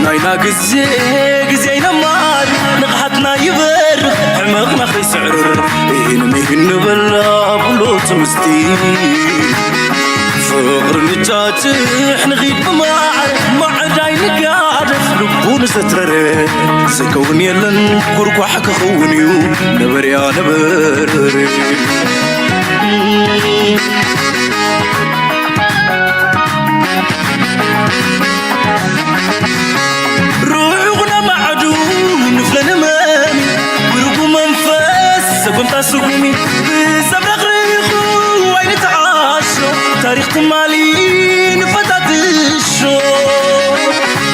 ናይና ግዜ ግዜ ይነማር ንቕሓትና ይበርኽ ሕመቕና ከይስዕርር ኢህን ሚህን ንበላ ብሎ ትምስቲ ፍቕሪ ንጫጭሕ ንኺድ ብማዕር ማዕዳይ ንጋደፍ ልቡ ንዘትረረ ዘይከውን የለን ኩርኳሕ ክኸውን እዩ ነበርያ ነበረ ሩዑቕ ነማዕዱ ንፍለ ንመሚ ውርጉ መንፈስ ሰጎምታ ስጉሚ ብዘብረቕርቑ ኣይንተዓሾ ታሪኽ ትማሊ ንፈታትሾ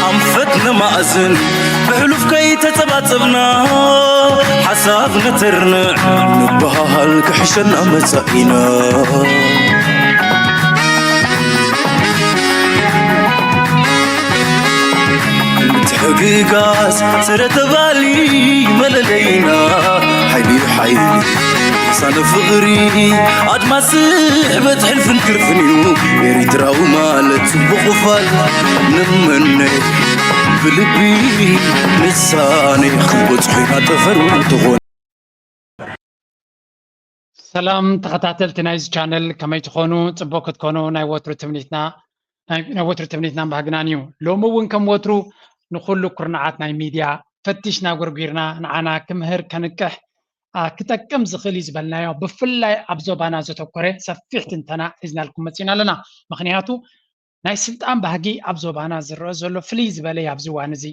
ኣንፈት ነማእዝን ብሕሉፍ ከይተጸባጸብና ሓሳብ ነተርንዕ ንበሃል ክሕሸና መጻኢና ምትሕግጋዝ ስረ ተባሊ መለለይና ሓይሊ ሓይሊ ሳነ ፍቕሪ ኣድማስ ስሕበት ሕልፍን ክርፍን እዩ ኤሪትራዊ ማለት ጽቡቕ ፋል ንምነ ብልቢ ንሳነ ክንበጽሖ ኢና ጠፈር ትኾን ሰላም ተኸታተልቲ ናይዚ ቻነል ከመይ ትኾኑ? ጽቡቅ ክትኮኑ ናይ ወትሩ ትምኒትና ናይ ናይ ወትሩ ትምኒትናን ባህግናን እዩ። ሎሚ እውን ከም ወትሩ ንኹሉ ኩርናዓት ናይ ሚድያ ፈቲሽና ጎርጒርና ንዓና ክምህር ከንቅሕ አ፣ ክጠቅም ዝኽእል እዩ ዝበልናዮ ብፍላይ ኣብ ዞባና ዘተኮረ ሰፊሕ ትንተና ሒዝናልኩም መፂና ኣለና። ምክንያቱ ናይ ስልጣን ባህጊ ኣብ ዞባና ዝረአ ዘሎ ፍልይ ዝበለ እዩ ኣብዚ እዋን እዚ።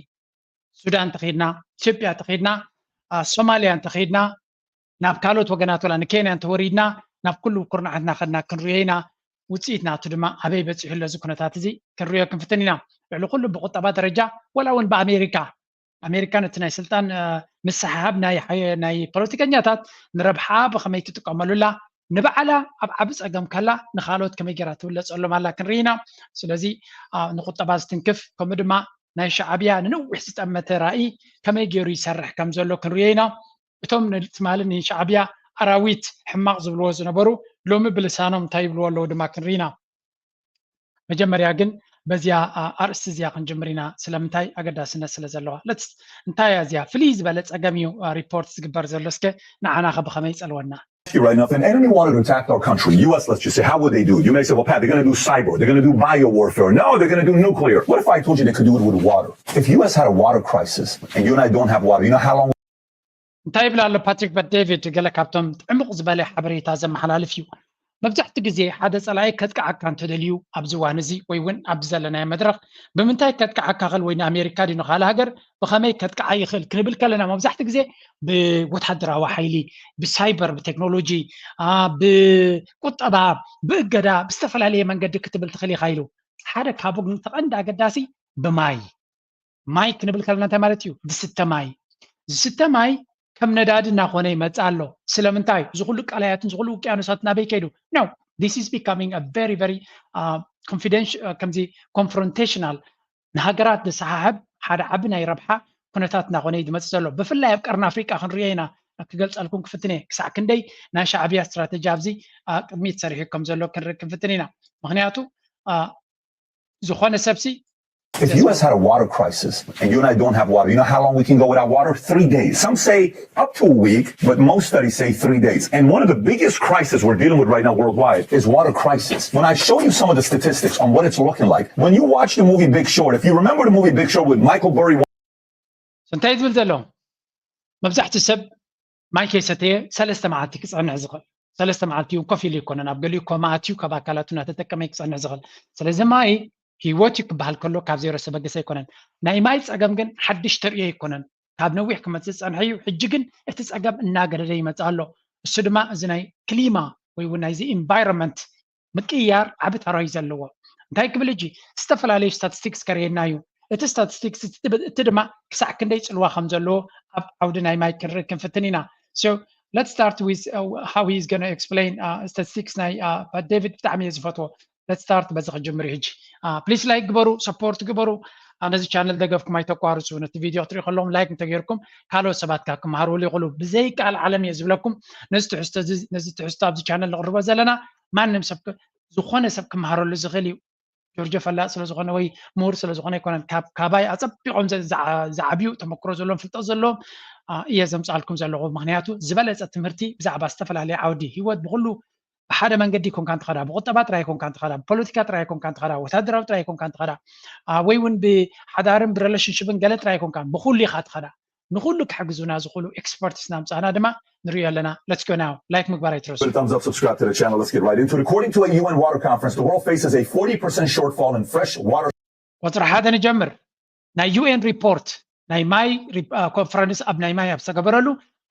ሱዳን እንተኸይድና፣ ኢትዮጵያ እንተኸይድና፣ ሶማልያ እንተኸይድና፣ ናብ ካልኦት ወገናት ወላ ንኬንያ እንተወሪድና፣ ናብ ኩሉ ኩርናዓት እናኸድና ክንሪኦ ኢና። ውፅኢት ናቱ ድማ ኣበይ በፂሑ ኣሎ እዚ ኩነታት እዚ ክንሪኦ ክንፍትን ኢና። ልዕሊ ኩሉ ብቁጠባ ደረጃ ወላ እውን ብኣሜሪካ ኣሜሪካ ነቲ ናይ ስልጣን ምስሕሓብ ናይ ፖለቲከኛታት ንረብሓ ብኸመይ ትጥቀመሉ ኣላ፣ ንባዕላ ኣብ ዓቢ ጸገም ከላ ንኻልኦት ከመይ ጌራ ትብለጸሎም ኣላ ክንርኢ ኢና። ስለዚ ንቁጠባ ዝትንክፍ ከምኡ ድማ ናይ ሻዕብያ ንነዊሕ ዝጠመተ ራእይ ከመይ ገይሩ ይሰርሕ ከም ዘሎ ክንሪኦ ኢና። እቶም ንትማሊ ንሻዕብያ ኣራዊት ሕማቕ ዝብልዎ ዝነበሩ ሎሚ ብልሳኖም እንታይ ይብልዎ ኣለዉ ድማ ክንርኢ ኢና። መጀመርያ ግን በዚያ ኣርእስቲ እዚኣ ክንጅምር ኢና። ስለምንታይ? ኣገዳስነት ስለ ዘለዋ። ለትስ እንታይ እያ እዚኣ? ፍልይ ዝበለ ጸገም እዩ ሪፖርት ዝግበር ዘሎ። እስከ ንዓና ከ ብኸመይ ይጸልወና? Right now, if an enemy wanted to attack our country, U S, let's just say, how would they do it? You may say, well, Pat, they're going to do cyber, they're going to do bio warfare. No, they're going to do nuclear. What if I told you they could do it with water? If U S had a water crisis and you and I don't have water, you know how long እንታይ ይብል ኣሎ ፓትሪክ በት ዴቪድ? ገለ ካብቶም ጥዕሙቕ ዝበለ ሓበሬታ ዘመሓላልፍ እዩ። መብዛሕትኡ ግዜ ሓደ ጸላኢ ከጥቅዓካ እንተደልዩ ኣብዚ እዋን እዚ ወይ እውን ኣብዚ ዘለናዮ መድረኽ ብምንታይ ከጥቅዓካ ክእል ወይ ንኣሜሪካ ድዩ ንካልእ ሃገር ብኸመይ ከጥቅዓ ይኽእል ክንብል ከለና መብዛሕትኡ ግዜ ብወታደራዊ ሓይሊ፣ ብሳይበር፣ ብቴክኖሎጂ፣ ብቁጠባ፣ ብእገዳ፣ ብዝተፈላለየ መንገዲ ክትብል ትኽእል ኢኻ ኢሉ። ሓደ ካብኡ ግን እቲ ቀንዲ ኣገዳሲ ብማይ ማይ ክንብል ከለና እንታይ ማለት እዩ? ዝስተ ማይ። ዝስተ ማይ ከም ነዳዲ እናኾነ ይመጽእ ኣሎ። ስለምንታይ? እዚ ኩሉ ቀላያትን እዚ ኩሉ ውቅያኖሳትን ኣበይ ከይዱ? No, this is becoming a very very confidential ከምዚ confrontational ንሃገራት ዘሰሓሕብ ሓደ ዓቢ ናይ ረብሓ ኩነታት እናኾነ እዩ ዝመጽእ ዘሎ። ብፍላይ ኣብ ቀርኒ ኣፍሪቃ ክንሪኦ ኢና። ክገልጸልኩም ክፍትን እየ ክሳዕ ክንደይ ናይ ሻዕብያ ስትራተጂ ኣብዚ ቅድሚት ሰሪሑ ከም ዘሎ ክንርኢ ክንፍትን ኢና። ምክንያቱ ዝኾነ ሰብሲ If U S had a water crisis and you and I don't have water, you know how long we can go without water? Three days. Some say up to a week, but most studies say three days. And one of the biggest crises we're dealing with right now worldwide is water crisis. When I show you some of the statistics on what it's looking like, when you watch the movie Big Short, if you remember the movie Big Short with Michael Burry, እንታይ ዝብል ዘሎ? መብዛሕትኡ ሰብ ማይ ከይሰተየ ሰለስተ መዓልቲ ክጸንሕ ዝኽእል። ሰለስተ መዓልቲ እውን ኮፍ ኢሉ ኣይኮነን። ኣብ ገሊኡ ኮማ ኣትዩ ካብ ኣካላቱ እናተጠቀመ እዩ ክጸንሕ ዝኽእል። ስለዚ ማይ ህይወት እዩ ክበሃል ከሎ ካብ ዜሮ ዝተበገሰ ኣይኮነን። ናይ ማይ ጸገም ግን ሓድሽ ተርእዮ ኣይኮነን። ካብ ነዊሕ ክመጽእ ዝጸንሐ እዩ። ሕጂ ግን እቲ ጸገም እናገደደ ይመጽእ ኣሎ። እሱ ድማ እዚ ናይ ክሊማ ወይ እውን ናይዚ ኢንቫይሮንመንት ምቅይያር ዓቢ ተራ እዩ ዘለዎ። እንታይ ክብል ሕጂ ዝተፈላለዩ ስታቲስቲክስ ከርእየና እዩ። እቲ ስታቲስቲክስ እቲ ድማ ክሳዕ ክንደይ ጽልዋ ከም ዘለዎ ኣብ ዓውዲ ናይ ማይ ክንርኢ ክንፍትን ኢና። So let's start with uh, how he is going to explain uh, statistics ናይ uh, ዴቪድ ብጣዕሚ እየ ዝፈትዎ። Let's start በዚ ክጅምር እዩ ሕጂ። ፕሊስ ላይክ ግበሩ፣ ሰፖርት ግበሩ። ነዚ ቻነል ደገፍኩም ኣይተቋርፁ። ነቲ ቪድዮ ክትሪኡ ከለኹም ላይክ እንተገይርኩም ካልኦት ሰባት ካብ ክመሃርሉ ይኽእሉ። ብዘይከኣል ዓለም እየ ዝብለኩም። ነዚ ትሕዝቶ ኣብዚ ቻነል ንቕርቦ ዘለና ማንም ሰብ ዝኾነ ሰብ ክመሃረሉ ዝኽእል እዩ። ጆርጆ ፈላጥ ስለዝኾነ ወይ ምሁር ስለዝኾነ ኣይኮነን። ካብ ካባይ ኣጸቢቖም ዝዓብዩ ተመክሮ ዘለዎም ፍልጠት ዘለዎም እየ ዘምጻልኩም ዘለኹ። ምክንያቱ ዝበለጸ ትምህርቲ ብዛዕባ ዝተፈላለየ ዓውዲ ህይወት ብኩሉ ብሓደ መንገዲ ይኮንካ እንትኸዳ፣ ብቁጠባ ጥራይ ይኮንካ እንትኸዳ፣ ብፖለቲካ ጥራይ ይኮንካ እንትኸዳ፣ ወታደራዊ ጥራይ ይኮንካ እንትኸዳ፣ ወይ እውን ብሓዳርን ብረለሽንሽብን ገለ ጥራይ ይኮንካ፣ ብኩሉ ኢኻ ትኸዳ። ንኹሉ ክሕግዙና ዝኽእሉ ኤክስፐርትስ ናምፃና ድማ ንሪኦ ኣለና። Let's go now. Like ምግባር ኣይትረሱ። Thumbs up, subscribe to the channel. Let's get right into it. According to a U N water conference, the world faces a forty percent shortfall in fresh water. ቁፅሪ ሓደ ንጀምር። ናይ ዩኤን ሪፖርት ናይ ማይ ኮንፈረንስ ኣብ ናይ ማይ ኣብ ዝተገበረሉ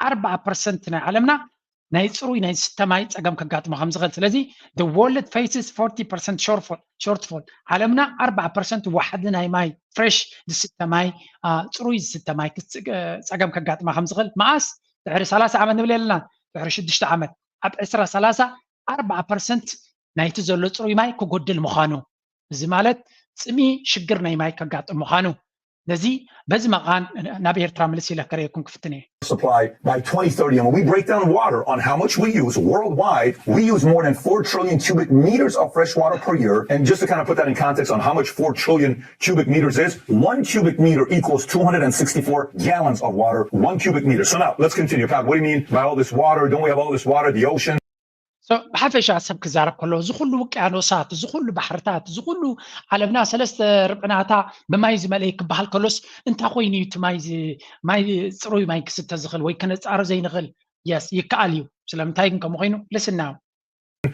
ኣርባዓ ፐርሰንት ናይ ዓለምና ናይ ፅሩይ ናይ ዝስተ ማይ ፀገም ከጋጥሞ ከም ዝኽእል። ስለዚ the world faces forty percent shortfall ዓለምና ኣርባዓ ፐርሰንት ዋሕዲ ናይ ማይ ፍሬሽ ዝስተ ማይ ፅሩይ ዝስተ ማይ ፀገም ከጋጥማ ከም ዝኽእል መኣስ ድሕሪ ሰላሳ ዓመት ንብል የለና ድሕሪ ሽዱሽተ ዓመት ኣብ ዕስራ ሰላሳ ኣርባዓ ፐርሰንት ናይቲ ዘሎ ፅሩይ ማይ ክጎድል ምዃኑ እዚ ማለት ፅሚ ሽግር ናይ ማይ ከጋጥም ምዃኑ ነዚ በዚ መቓን ናብ ኤርትራ ምልስ ኢለ ከርእየኩም ክፍትን እየ supply by twenty thirty. And when we break down water on how much we use worldwide, we use more than four trillion cubic meters of fresh water per year. And just to kind of put that in context on how much four trillion cubic meters is, one cubic meter equals two hundred sixty-four gallons of water, one cubic meter. So now let's continue. Pat, what do you mean by all this water? Don't we have all this water? The ocean? ብሓፈሻ ሰብ ክዛረብ ከሎ እዚ ኩሉ ውቅያኖሳት፣ እዚ ኩሉ ባሕርታት፣ እዚ ኩሉ ዓለምና ሰለስተ ርብዕናታ ብማይ ዝመልአ ክበሃል ከሎስ እንታይ ኮይኑ እዩ እቲ ማይ ማይ ፅሩይ ማይ ክስተ ዝኽእል ወይ ከነፃሮ ዘይንኽእል? የስ ይከኣል እዩ። ስለምንታይ ግን ከምኡ ኮይኑ ልስና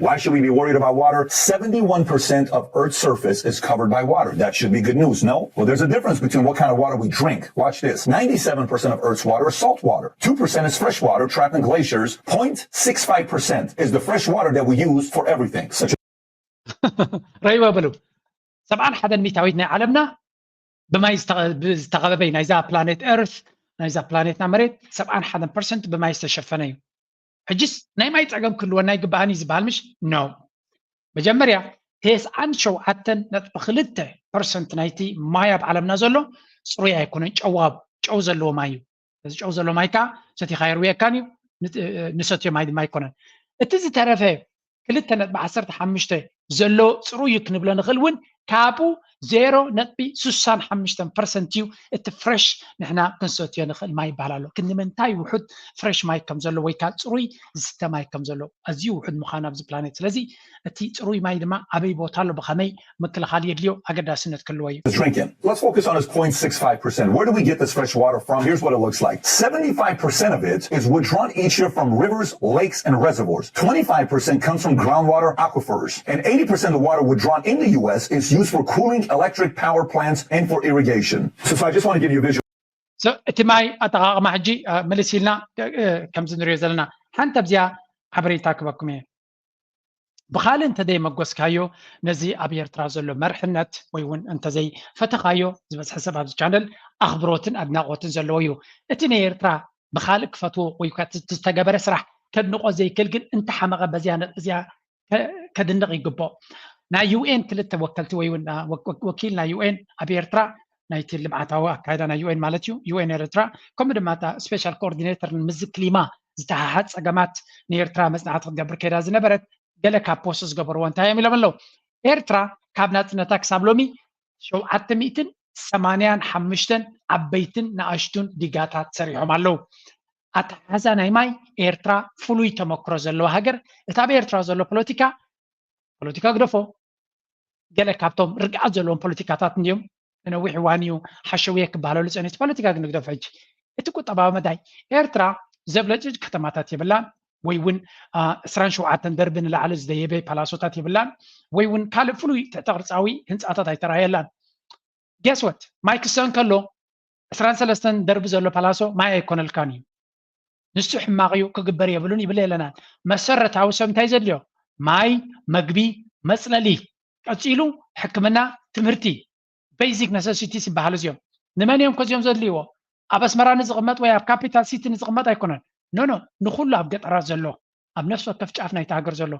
Why should we be worried about water? Seventy-one percent of Earth's surface is covered by water. That should be good news, no? Well, there's a difference between what kind of water we drink. Watch this. Ninety-seven percent of Earth's water is salt water. Two percent is fresh water trapped in glaciers. Point six five percent is the fresh water that we use for everything, such as ረይዋ በሉ ሰብዓን ሓደን ሚታዊት ናይ ዓለምና ብማይ ዝተኸበበ ናይዛ ፕላኔት ኤርት ናይዛ ፕላኔትና መሬት ሰብዓን ሓደን ፐርሰንት ብማይ ዝተሸፈነ እዩ። ሕጅስ ናይ ማይ ፀገም ክህልወና ይግባኣን እዩ ዝበሃል ምሽ? ኖ። መጀመርያ ተስዓን ሸውዓተን ነጥቢ ክልተ ፐርሰንት ናይቲ ማይ ኣብ ዓለምና ዘሎ ፅሩይ ኣይኮነን፣ ጨዋብ ጨው ዘለዎ ማይ እዩ። እዚ ጨው ዘሎ ማይ ከዓ ሰቲኻ የርውየካን እዩ፣ ንሰትዮ ማይ ድማ ኣይኮነን። እቲ ዝተረፈ ክልተ ነጥቢ ዓሰርተ ሓሙሽተ ዘሎ ፅሩይ እዩ ክንብሎ ንኽእል እውን ካብኡ ዜሮ ነጥቢ ስሳን ሓሙሽተን ፐርሰንት እዩ እቲ ፍረሽ ንሕና ክንሰትዮ ንኽእል ማይ ይበሃል ኣሎ። ክንዲ ምንታይ ውሑድ ፍረሽ ማይ ከም ዘሎ ወይ ከዓ ፅሩይ ዝስተ ማይ ከም ዘሎ ኣዝዩ ውሑድ ምዃኑ ኣብዚ ፕላኔት። ስለዚ እቲ ፅሩይ ማይ ድማ ኣበይ ቦታ ኣሎ፣ ብኸመይ ምክልኻል የድልዮ፣ ኣገዳስነት ክህልዎ እዩ። Drinking. Let's focus on this point six five percent. Where do we get this fresh water from? Here's what it looks like. Seventy-five percent of it is withdrawn each year from rivers, lakes, and reservoirs. Twenty-five percent comes from groundwater aquifers. And eighty percent of the water withdrawn in the U S is used for cooling electric power plants and for irrigation. So, so I just want to give you a visual. እቲ ማይ ኣጠቃቅማ ሕጂ ምልስ ኢልና ከምዚ ንሪኦ ዘለና ሓንቲ ኣብዚኣ ሓበሬታ ክበኩም እየ። ብኻልእ እንተዘይመጎስካዮ ነዚ ኣብ ኤርትራ ዘሎ መርሕነት ወይ እውን እንተዘይፈተኻዮ ዝበዝሐ ሰብ ኣብዚ ቻነል ኣኽብሮትን ኣድናቆትን ዘለዎ እዩ። እቲ ናይ ኤርትራ ብኻልእ ክፈትዎ ወይ ዝተገበረ ስራሕ ከድንቆ ዘይክእል ግን እንተሓመቐ በዚያ ነጥቢ እዚኣ ከድንቕ ይግብኦ። ናይ ዩኤን ክልተ ወከልቲ ወይ እውን ወኪል ናይ ዩኤን ኣብ ኤርትራ ናይቲ ልምዓታዊ ኣካይዳ ናይ ዩኤን ማለት እዩ ዩኤን ኤርትራ ከምኡ ድማ እታ ስፔሻል ኮኦርዲኔተር ንምዚ ክሊማ ዝተሓሓዝ ፀገማት ንኤርትራ መፅናዕቲ ክትገብር ከይዳ ዝነበረት ገለ ካብ ፖስት ዝገበርዎ እንታይ እዮም ኢሎም ኣለዉ። ኤርትራ ካብ ናፅነታ ክሳብ ሎሚ ሸውዓተ ሚእትን ሰማንያን ሓሙሽተን ዓበይትን ንኣሽቱን ዲጋታት ሰሪሖም ኣለዉ። ኣተሓሕዛ ናይ ማይ ኤርትራ ፍሉይ ተመክሮ ዘለዋ ሃገር እታ ኣብ ኤርትራ ዘሎ ፖለቲካ ፖለቲካ ግደፎ ገለ ካብቶም ርግኣት ዘለዎም ፖለቲካታት እንዲዮም ንነዊሕ እዋን እዩ ሓሸውየ ክበሃለሉ ፀኒት ፖለቲካ ግን ግደፎ ሕጂ እቲ ቁጠባዊ መዳይ ኤርትራ ዘብለጭጭ ከተማታት የብላን ወይ እውን ዕስራን ሸውዓተን ደርቢ ንላዕሊ ዝደየበ ፓላሶታት የብላን ወይ እውን ካልእ ፍሉይ ትሕተ ቅርፃዊ ህንፃታት ኣይተረኣየላን። ገስወት ማይ ክሰ እንከሎ ዕስራን ሰለስተን ደርቢ ዘሎ ፓላሶ ማይ ኣይኮነልካን እዩ። ንሱ ሕማቕ እዩ ክግበር የብሉን ይብል የለናን። መሰረታዊ ሰብ እንታይ ዘድልዮ? ማይ፣ መግቢ፣ መፅለሊ፣ ቀፂሉ ሕክምና፣ ትምህርቲ፣ ቤዚክ ነሰሲቲስ ይበሃሉ እዚኦም። ንመን እዮም ከዚኦም ዘድልይዎ? ኣብ ኣስመራ ንዝቕመጥ ወይ ኣብ ካፒታል ሲቲ ንዝቕመጥ ኣይኮነን። ኖ ኖ ንኩሉ ኣብ ገጠራት ዘሎ ኣብ ነፍሲ ወከፍ ጫፍ ናይቲ ሃገር ዘሎ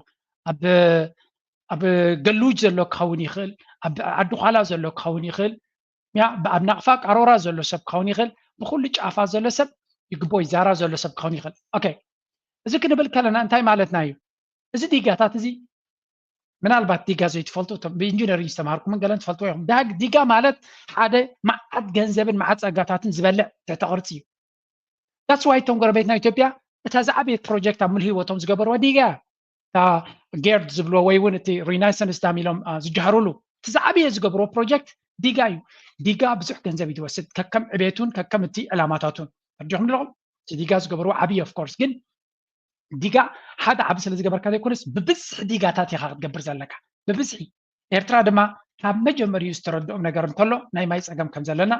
ኣብ ኣብ ገሉጅ ዘሎ ክኸውን ይኽእል፣ ኣብ ዓዲ ኳላ ዘሎ ክኸውን ይኽእል፣ ያ ኣብ ናቕፋ ቃሮራ ዘሎ ሰብ ክኸውን ይኽእል፣ ብኩሉ ጫፋ ዘሎ ሰብ ይግቦ ይዛራ ዘሎ ሰብ ክኸውን ይኽእል። ኦኬ እዚ ክንብል ከለና እንታይ ማለትና እዩ? እዚ ዲጋታት እዚ ምናልባት ዲጋ ዘይትፈልጡ እቶም ብኢንጂነሪንግ ዝተምሃርኩምን ገለን ትፈልጥዎ ኢኹም። ዳግ ዲጋ ማለት ሓደ መዓት ገንዘብን መዓት ጸጋታትን ዝበልዕ ትሕተ ቅርጺ እዩ። That's why እቶም ጎረቤትና ኢትዮጵያ እታ ዝዓበየት ፕሮጀክት ኣብ ሙሉ ህይወቶም ዝገበርዋ ዲጋ እያ። እታ ጌርድ ዝብልዎ ወይ እውን እቲ ሪናይሰንስ ዳም ኢሎም ዝጃሃሩሉ እቲ ዝዓበየ ዝገብርዎ ፕሮጀክት ዲጋ እዩ። ዲጋ ብዙሕ ገንዘብ እዩ ዝወስድ ከከም ዕቤቱን ከከም እቲ ዕላማታቱን። ተረዲኹም ኣለኹም? እቲ ዲጋ ዝገብርዎ ዓብዪ ኦፍኮርስ ግን ዲጋ ሓደ ዓቢ ስለ ዝገበርካ ዘይኮነስ ብብዝሒ ዲጋታት ኢኻ ክትገብር ዘለካ ብብዝሒ። ኤርትራ ድማ ካብ መጀመሪኡ ዝተረድኦም ነገር እንተሎ ናይ ማይ ጸገም ከም ዘለና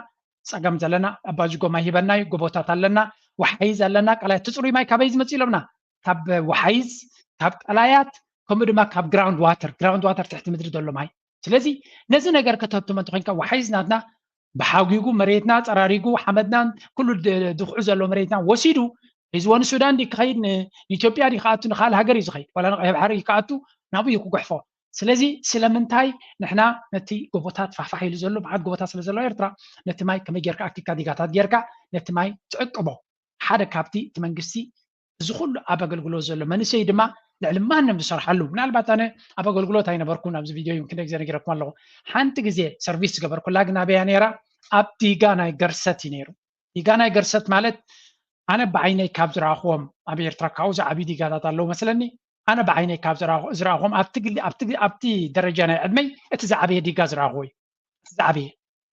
ጸገም ዘለና ኣባጅጎ ማይ ሂበና እዩ፣ ጎቦታት ኣለና፣ ወሓይዝ ኣለና፣ ቀላያት ትጽሩይ ማይ ካበይ ዝመጽእ ኢሎምና ካብ ወሓይዝ ካብ ቀላያት ከምኡ ድማ ካብ ግራውንድ ዋተር ግራውንድ ዋተር ትሕቲ ምድሪ ዘሎ ማይ። ስለዚ ነዚ ነገር ከተህብትሞ እንተኮይንካ ወሓይዝ ናትና ብሓጒጉ መሬትና ጸራሪጉ ሓመድናን ኩሉ ድኽዑ ዘሎ መሬትና ወሲዱ ሒዝዎ ንሱዳን ዲ ክኸይድ ንኢትዮጵያ ዲ ክኣቱ ንካል ሃገር እዩ ዝኸይድ ዋላ ንቀይሕ ባሕሪ ክኣቱ ናብኡ እዩ ክጉሕፎ። ስለዚ ስለምንታይ ንሕና ነቲ ጎቦታት ፋሕፋሕ ኢሉ ዘሎ መዓት ጎቦታት ስለ ዘሎ ኤርትራ ነቲ ማይ ከመይ ጌርካ ኣኪካ ዲጋታት ጌርካ ነቲ ማይ ትዕቅቦ ሓደ ካብቲ እቲ መንግስቲ እዚ ኩሉ ኣብ ኣገልግሎት ዘሎ መንእሰይ ድማ ልዕሊ ማንም ዝሰርሓሉ ምናልባት ኣነ ኣብ ኣገልግሎት ኣይነበርኩን ኣብዚ ቪድዮ እዩ ክንደ ግዜ ነጊረኩም ኣለኹ ሓንቲ ግዜ ሰርቪስ ዝገበርኩላ ግን ኣበያ ነራ ኣብ ዲጋ ናይ ገርሰት እዩ ነይሩ ዲጋ ናይ ገርሰት ማለት ኣነ ብዓይነይ ካብ ዝረኣኽዎም ኣብ ኤርትራ ካብኡ ዝዓብዩ ዲጋታት ኣለዉ መስለኒ ኣነ ብዓይነይ ካብ ዝረኣኹ- ዝረኣኹዎም ኣብቲ ግሊ ኣብቲ ግሊ- ኣብቲ ደረጃ ናይ ዕድመይ እቲ ዝዓበየ ዲጋ ዝረኣኽዎ እዩ እቲ ዝዓበየ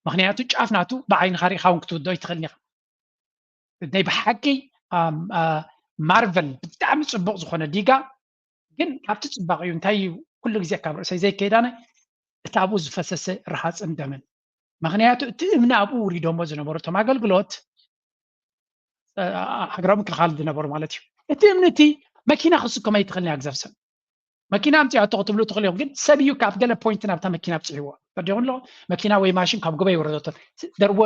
ምክንያቱ ጫፍ ናቱ ብዓይንኻ ሪኢኻ እውን ክትውዶ ይትኽእል ኢኻ ናይ ብሓቂ ማርቨል ብጣዕሚ ፅቡቅ ዝኾነ ዲጋ ግን ካብቲ ፅባቅ እዩ እንታይ እዩ ኩሉ ግዜ ካብ ርእሰይ ዘይከይዳነ እቲ ኣብኡ ዝፈሰሰ ረሃፅን ደምን ምክንያቱ እቲ እምኒ ኣብኡ ውሪዶሞ ዝነበሩ እቶም ኣገልግሎት ሃገራዊ ምክልኻል ዝነበሩ ማለት እዩ እቲ እምኒ እቲ መኪና ክስከሞ ኣይትኽእልን እያ ግዘፍ ሰብ መኪና ኣምፅኣቶ ክትብሉ ትኽእሉ እዮም ግን ሰብ እዩ ካብ ገለ ፖይንት ናብታ መኪና ኣብፅሕዎ ፈዲኹም ኣለኹ መኪና ወይ ማሽን ካብ ጎበ ይወረደቶ ደርቦ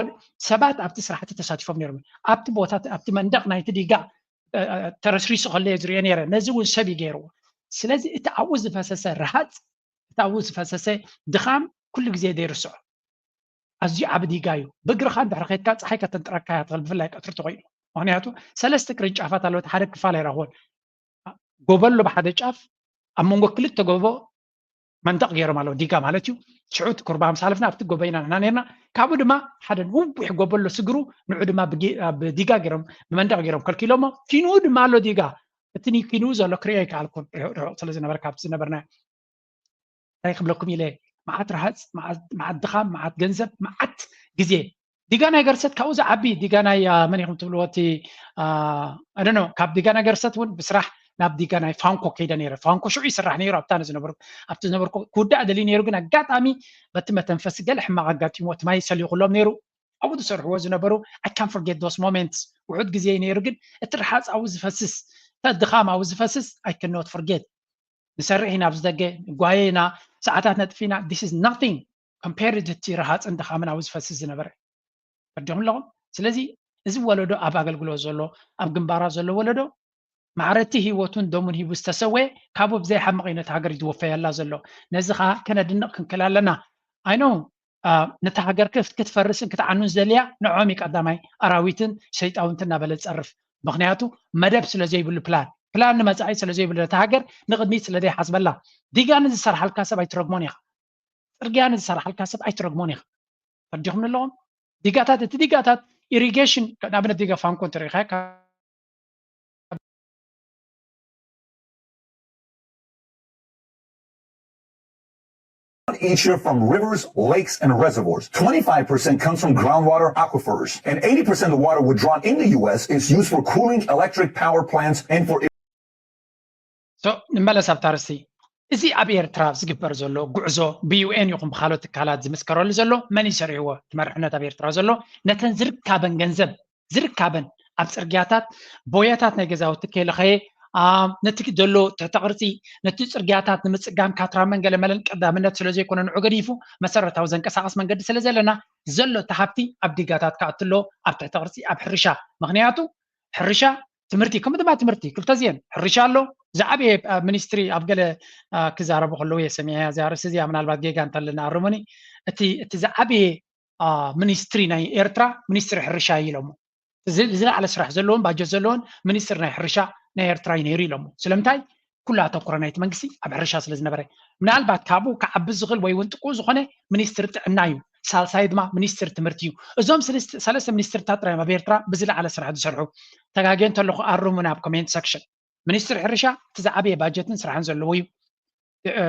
ሰባት ኣብቲ ስራሕቲ ተሳቲፎም ነይሮም ኣብቲ ቦታ ኣብቲ መንደቕ ናይቲ ዲጋ ተረስሪሱ ከለየ ዝሪኦ ነይረ ነዚ እውን ሰብ እዩ ገይርዎ ስለዚ እቲ ኣብኡ ዝፈሰሰ ረሃፅ እቲ ኣብኡ ዝፈሰሰ ድኻም ኩሉ ግዜ ዘይርስዖ ኣዝዩ ዓቢ ዲጋ እዩ ብእግርኻ እንድሕር ከድካ ፀሓይ ከተንጥረካ እያ ትኽእል ብፍላይ ቀትሪ ተኮይኑ ምክንያቱ ሰለስተ ቅርንጫፋት ኣለዎ ሓደ ክፋል ኣይረኽቦን ጎበሎ ብሓደ ጫፍ ኣብ መንጎ ክልተ ጎቦ መንደቕ ገይሮም ኣለዉ ዲጋ ማለት እዩ ሽዑ እቲ ኩርባ ምስ ሓለፍና ኣብቲ ጎቦ ኢና ንሕና ነርና ካብኡ ድማ ሓደ ነዊሕ ጎበሎ ስግሩ ንዑ ድማ ብዲጋ ገይሮም ብመንደቕ ገይሮም ከልኪሎሞ ኪንኡ ድማ ኣሎ ዲጋ እቲ ኪንኡ ዘሎ ክሪኦ ይከኣልኩን ርሑቕ ስለ ዝነበረ ካብቲ ዝነበርና እንታይ ክብለኩም ኢለ መዓት ረሃፅ መዓት ድኻም መዓት ገንዘብ መዓት ግዜ ዲጋ ናይ ገርሰት ካብኡ ዝዓቢ ዲጋ ናይ መን ኢኹም ትብልዎ እቲ ኣደኖ ካብ ዲጋ ናይ ገርሰት እውን ብስራሕ ናብ ዲጋ ናይ ፋንኮ ከይደ ነይረ ፋንኮ ሽዑ ይስራሕ ነይሩ ኣብታ ዝነበሩ ኣብቲ ዝነበርኩ ክውዳእ ደልዩ ነይሩ ግን ኣጋጣሚ በቲ መተንፈሲ ገለ ሕማቕ ኣጋጢሞ እቲ ማይ ሰሊኹሎም ነይሩ ኣብኡ ዝሰርሕዎ ዝነበሩ I can't forget those moments ውሑድ ግዜ እዩ ነይሩ ግን እቲ ርሓፅ ኣብኡ ዝፈስስ እቲ ድኻም ኣብኡ ዝፈስስ I cannot forget ንሰርሕ ኢና ኣብዚ ደገ ንጓየ ኢና ሰዓታት ነጥፊ ኢና this is nothing compared እቲ ረሃፅን ድኻምን ኣብኡ ዝፈስስ ዝነበረ ፈዲኹም ኣለኹም ስለዚ እዚ ወለዶ ኣብ ኣገልግሎት ዘሎ ኣብ ግንባራት ዘሎ ወለዶ ማዕረቲ ህይወቱን ደሙን ሂቡ ዝተሰወየ ካብኡ ብዘይሓምቕ እዩ ነቲ ሃገር ዝወፈየላ ዘሎ ነዚ ከዓ ከነድንቕ ክንክእል ኣለና ኣይኖ ነታ ሃገር ክትፈርስን ክትዓኑን ዝደልያ ንዖም እዩ ቀዳማይ ኣራዊትን ሸይጣውንትን እናበለ ዝፀርፍ ምክንያቱ መደብ ስለ ዘይብሉ ፕላን ፕላን ንመፃኢ ስለ ዘይብሉ ነታ ሃገር ንቅድሚት ስለ ዘይሓስበላ ዲጋ ንዝሰርሓልካ ሰብ ኣይትረግሞን ኢኻ ፅርግያ ንዝሰርሓልካ ሰብ ኣይትረግሞን ኢኻ ፈዲኹም ኣለኹም ዲጋታት እቲ ዲጋታት ኢሪጌሽን ንኣብነት ዲጋ ፋንኮ እንተሪኢኻ each year from rivers, lakes, and reservoirs. Twenty-five percent comes from groundwater aquifers, and eighty percent of the water withdrawn in the U S is used for cooling electric power plants and for ንመለስ ኣብታ ርስቲ እዚ ኣብ ኤርትራ ዝግበር ዘሎ ጉዕዞ ብዩኤን ይኹን ብካልኦት ትካላት ዝምስከረሉ ዘሎ መን ይሰርሕዎ ትመርሕነት ኣብ ኤርትራ ዘሎ ነተን ዝርካበን ገንዘብ ዝርካበን ኣብ ፅርግያታት ቦያታት ናይ ገዛውቲ ከይለኸየ ነቲ ዘሎ ትሕተ ቅርፂ ነቲ ፅርግያታት ንምፅጋን ካትራመን ገለመለን ቀዳምነት ስለ ዘይኮነ ንዑ ገዲፉ መሰረታዊ ዘንቀሳቀስ መንገዲ ስለ ዘለና ዘሎ እቲ ሃብቲ ኣብ ዲጋታት ክኣትሎ ኣብ ትሕተ ቅርፂ ኣብ ሕርሻ ምክንያቱ ሕርሻ ትምህርቲ ከምኡ ድማ ትምህርቲ ክልተ ዚአን ሕርሻ ኣሎ ዝዓበየ ሚኒስትሪ ኣብ ገለ ክዛረቡ ከለዉ የሰሚዐያ እዚኣ ርእሲ እዚኣ ምናልባት ጌጋ እንተለና ኣርሙኒ እቲ እቲ ዝዓበየ ሚኒስትሪ ናይ ኤርትራ ሚኒስትሪ ሕርሻ እዩ ኢሎሞ ዝለዓለ ስራሕ ዘለዎን ባጀት ዘለዎን ሚኒስትሪ ናይ ሕርሻ ናይ ኤርትራ እዩ ነይሩ ኢሎሞ ስለምንታይ ኩሉ ኣተኩሮ ናይቲ መንግስቲ ኣብ ሕርሻ ስለ ዝነበረ፣ ምናልባት ካብኡ ክዓቢ ዝኽእል ወይ እውን ጥቁ ዝኾነ ሚኒስትሪ ጥዕና እዩ። ሳልሳይ ድማ ሚኒስትሪ ትምህርቲ እዩ። እዞም ሰለስተ ሚኒስትርታት ጥራይ ኣብ ኤርትራ ብዝለዓለ ስራሕ ዝሰርሑ። ተጋግየ እንተለኹ ኣርሙና ኣብ ኮሜንት ሰክሽን። ሚኒስትሪ ሕርሻ እቲ ዝዓበየ ባጀትን ስራሕን ዘለዎ እዩ።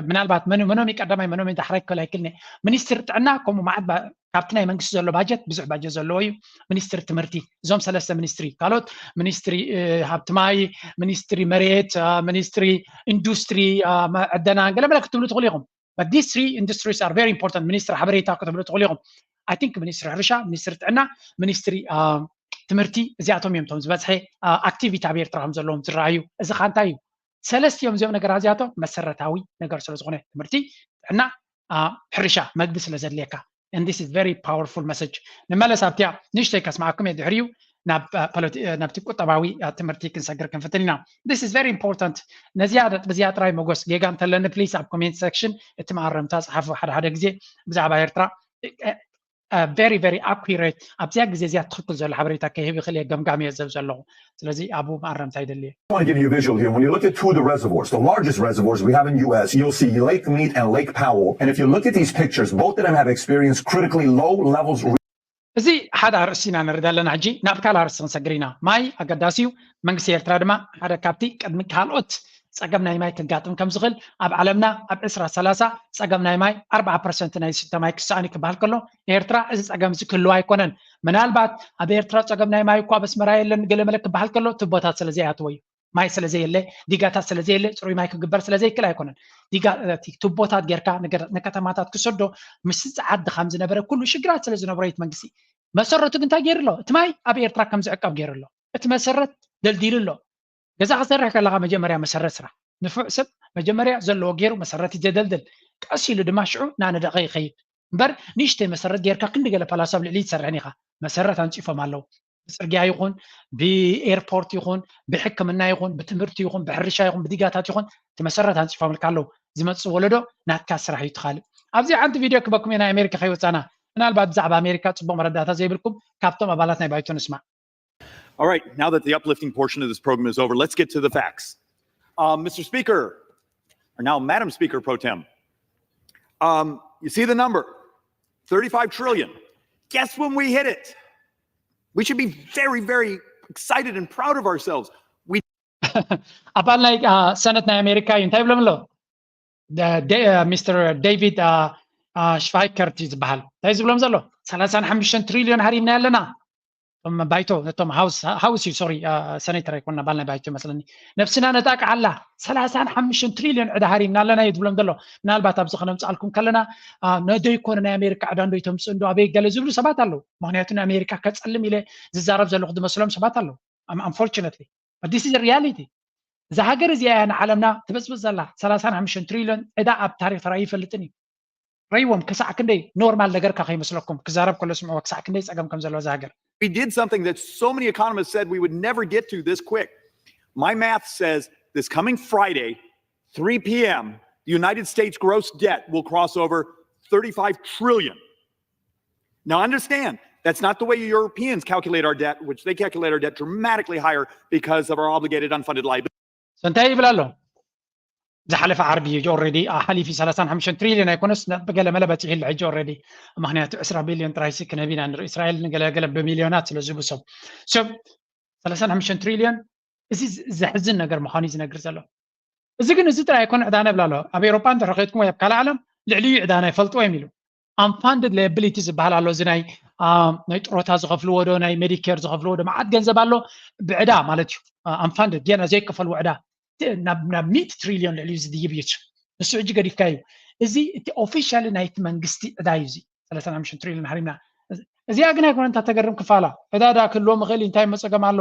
ምናልባት መኖሚ ቀዳማይ መኖሚ ዳሕራይ ክብል ኣይክልኒ። ሚኒስትሪ ጥዕና ከምኡ መዓት ካብቲ ናይ መንግስቲ ዘሎ ባጀት ብዙሕ ባጀት ዘለዎ እዩ። ሚኒስትሪ ትምህርቲ፣ እዞም ሰለስተ ሚኒስትሪ፣ ካልኦት ሚኒስትሪ ሃብቲ ማይ፣ ሚኒስትሪ መሬት፣ ሚኒስትሪ ኢንዱስትሪ፣ ዕደና ገለመለ ክትብሉ ትኽእሉ ኢኹም። But these three industries are very important። ሚኒስትሪ ሓበሬታ ክትብሉ ትኽእሉ ኢኹም። I think ሚኒስትሪ ሕርሻ፣ ሚኒስትሪ ጥዕና፣ ሚኒስትሪ ትምህርቲ፣ እዚኣቶም እዮም እቶም ዝበዝሐ ኣክቲቪቲ ኣብ ኤርትራ ከም ዘለዎም ዝረኣዩ። እዚ ካ እንታይ እዩ? ሰለስቲኦም እዚኦም ነገራት እዚኣቶም መሰረታዊ ነገር ስለ ዝኾነ፣ ትምህርቲ፣ ጥዕና፣ ሕርሻ፣ መግቢ ስለ ዘድልየካ። And this is very powerful message። ንመለስ ኣብቲያ ንእሽተይ ከስምዓኩም እየ፣ ድሕሪኡ ናብቲ ቁጠባዊ ትምህርቲ ክንሰግር ክንፍትን ኢና። This is very important። ነዚኣ ነጥቢ እዚኣ ጥራይ መጎስ ጌጋ እንተለኒ ፕሊስ ኣብ ኮሜንት ሰክሽን እቲ መኣረምታ ጸሓፉ። ሓደ ሓደ ግዜ ብዛዕባ ኤርትራ very very accurate ኣብዚኣ ግዜ እዚኣ ትኽክል ዘሎ ሓበሬታ ከይህብ ይኽእል እየ ገምጋም እየ ዘብ ዘለኹ። ስለዚ ኣብኡ መኣረምታ ይደሊ እየ። I want to give you a visual here. When you look at two of the reservoirs, the largest reservoirs we have in U S, you'll see Lake Mead and Lake Powell. And if you look at these pictures, both of them have experienced critically low levels. እዚ ሓደ ኣርእስቲ ኢና ንርኢ ዘለና። ሕጂ ናብ ካልእ ኣርእስቲ ክንሰግር ኢና። ማይ ኣገዳሲ እዩ። መንግስቲ ኤርትራ ድማ ሓደ ካብቲ ቅድሚ ካልኦት ጸገም ናይ ማይ ክጋጥም ከም ዝኽእል፣ ኣብ ዓለምና ኣብ ዕስራ ሰላሳ ጸገም ናይ ማይ ኣርብዓ ፐርሰንት ናይ ዝስተ ማይ ክሰኣን እዩ ክበሃል ከሎ፣ ኤርትራ እዚ ጸገም እዚ ክህልዋ ኣይኮነን። ምናልባት ኣብ ኤርትራ ጸገም ናይ ማይ እኳ ኣብ ኣስመራ የለን ገለመለ ክበሃል ከሎ፣ ቱቦታት ስለ ዘይኣትዎ እዩ። ማይ ስለ ዘየለ፣ ዲጋታት ስለ ዘየለ፣ ጽሩይ ማይ ክግበር ስለ ዘይክእል ኣይኮነን። ዲጋ እቲ ቱቦታት ጌርካ ንከተማታት ክሰዶ ምስቲ ጸዓት ድኻም ዝነበረ ኩሉ ሽግራት ስለ ዝነበሮ እዩ እቲ መንግስቲ። መሰረቱ ግን እንታይ ገይሩ ኣሎ? እቲ ማይ ኣብ ኤርትራ ከም ዝዕቀብ ገይሩ ኣሎ። እቲ መሰረት ደልዲሉ ኣሎ። ገዛ ክሰርሕ ከለኻ መጀመርያ መሰረት ስራሕ። ንፉዕ ሰብ መጀመርያ ዘለዎ ገይሩ መሰረት እዩ ዘደልድል። ቀስ ኢሉ ድማ ሽዑ እናነደቐ ይኸይድ። እምበር ንእሽተይ መሰረት ጌርካ ክንዲ ገለ ፓላሶ ኣብ ልዕሊ ትሰርሕን ኢኻ። መሰረት ኣንጺፎም ኣለዉ። ብጽርግያ ይኹን ብኤርፖርት ይኹን ብሕክምና ይኹን ብትምህርቲ ይኹን ብሕርሻ ይኹን ብዲጋታት ይኹን እቲ መሰረት ኣንጺፎምልካ ኣለዉ። ዝመጽእ ወለዶ ናትካ ስራሕ እዩ ትኻልእ። ኣብዚ ሓንቲ ቪድዮ ክበኩም እየ ናይ ኣሜሪካ ከይወጻና። ምናልባት ብዛዕባ ኣሜሪካ ጽቡቕ መረዳእታ ዘይብልኩም ካብቶም ኣባላት ናይ ባይቶ ንስማዕ። All right, now that the uplifting portion of this program is over, let's get to the facts. Um, Mister Speaker, or now Madam Speaker Pro Tem, um, you see the number, thirty-five trillion. Guess when we hit it? We should be very, very excited and proud of ourselves. We ኣባል ናይ ሰነት ናይ ኣሜሪካ እዩ። እንታይ ይብሎም ኣሎ? ሚስተር ዴቪድ ሽቫይከርት እዩ ዝበሃል። እንታይ ዝብሎም ዘሎ? ሰላሳን ሓሙሽተን ትሪልዮን ሃሪምና ኣለና። እቶም ባይቶ ነቶም ሃውስ እዩ፣ ሶሪ፣ ሰኔተር ኣይኮና፣ ኣባል ናይ ባይቶ ይመስለኒ። ነብስና ነጣቅዓላ። ሰላሳን ሓሙሽተን ትሪልዮን ዕዳ ሃሪምና ኣለና እዩ ዝብሎም ዘሎ። ምናልባት ኣብዚ ከነምፅኣልኩም ከለና ነዶ ይኮነ ናይ ኣሜሪካ ዕዳ እንዶ ይተምፅእ እንዶ ኣበይ ገለ ዝብሉ ሰባት ኣለዉ። ምክንያቱ ንኣሜሪካ ከፀልም ኢለ ዝዛረብ ዘለኹ ዝመስሎም ሰባት ኣለዉ። Unfortunately, but this is reality. እዛ ሃገር እዚኣ እያ ንዓለምና ትበፅብፅ ዘላ። ሰላሳን ሓሙሽተን ትሪልዮን ዕዳ ኣብ ታሪክ ተራእዩ ይፈልጥን እዩ። ረይዎም ክሳዕ ክንደይ ኖርማል ነገርካ ከይመስለኩም ክዛረብ ከሎ ስምዕዎ ክሳዕ ክንደይ ፀገም ከም ዘለዎ እዛ ሃገር። We did something that so many economists said we would never get to this quick. My math says this coming Friday, three p.m., the United States gross debt will cross over thirty-five trillion. Now understand, that's not the way Europeans calculate our debt, which they calculate our debt dramatically higher because of our obligated unfunded liability. እንታይ ይብል ኣሎ? ዝሓለፈ ዓርቢ እዩ ኦልሬዲ ሓሊፊ ሰላሳን ሓሙሽተን ትሪልዮን ኣይኮነስ ብገለ መለ በፂሑ ኣሎ ሕጂ ኦልሬዲ። ምክንያቱ ዕስራ ቢልዮን ጥራይ ሲ ክነብ ኢና ንርኢ። እስራኤል ንገለገለ ብሚልዮናት ስለ ዝብሶም ሰብ ሰላሳን ሓሙሽተን ትሪልዮን። እዚ ዘሕዝን ነገር ምዃኑ እዩ ዝነግር ዘሎ። እዚ ግን እዚ ጥራይ ኣይኮነ ዕዳና ይብል ኣሎ። ኣብ ኤሮፓ እንድሕር ከይድኩም ወይ ኣብ ካልእ ዓለም ልዕሊኡ ዕዳና ይፈልጥዎ እዮም ኢሉ። Unfunded liability ዝበሃል ኣሎ። እዚ ናይ ናይ ጥሮታ ዝኸፍልዎ ዶ ናይ ሜዲኬር ዝኸፍልዎ ዶ መዓት ገንዘብ ኣሎ ብዕዳ ማለት እዩ። Unfunded ጌና ዘይከፈልዎ ዕዳ ናብ ሚእቲ ትሪልዮን ልዕሊኡ ዝድይብ እዩ። ንሱ ሕጂ ገዲፍካ እዩ። እዚ እቲ ኦፊሻሊ ናይቲ መንግስቲ ዕዳ እዩ። እዚ ሰላሳን ሓሙሽተን ትሪልዮን ሃሪምና። እዚኣ ግን ኣይኮነ እንታ ተገርም ክፋላ ዕዳ ዳ ክህልዎም ይኽእል እዩ። እንታይ መፀገም ኣሎ?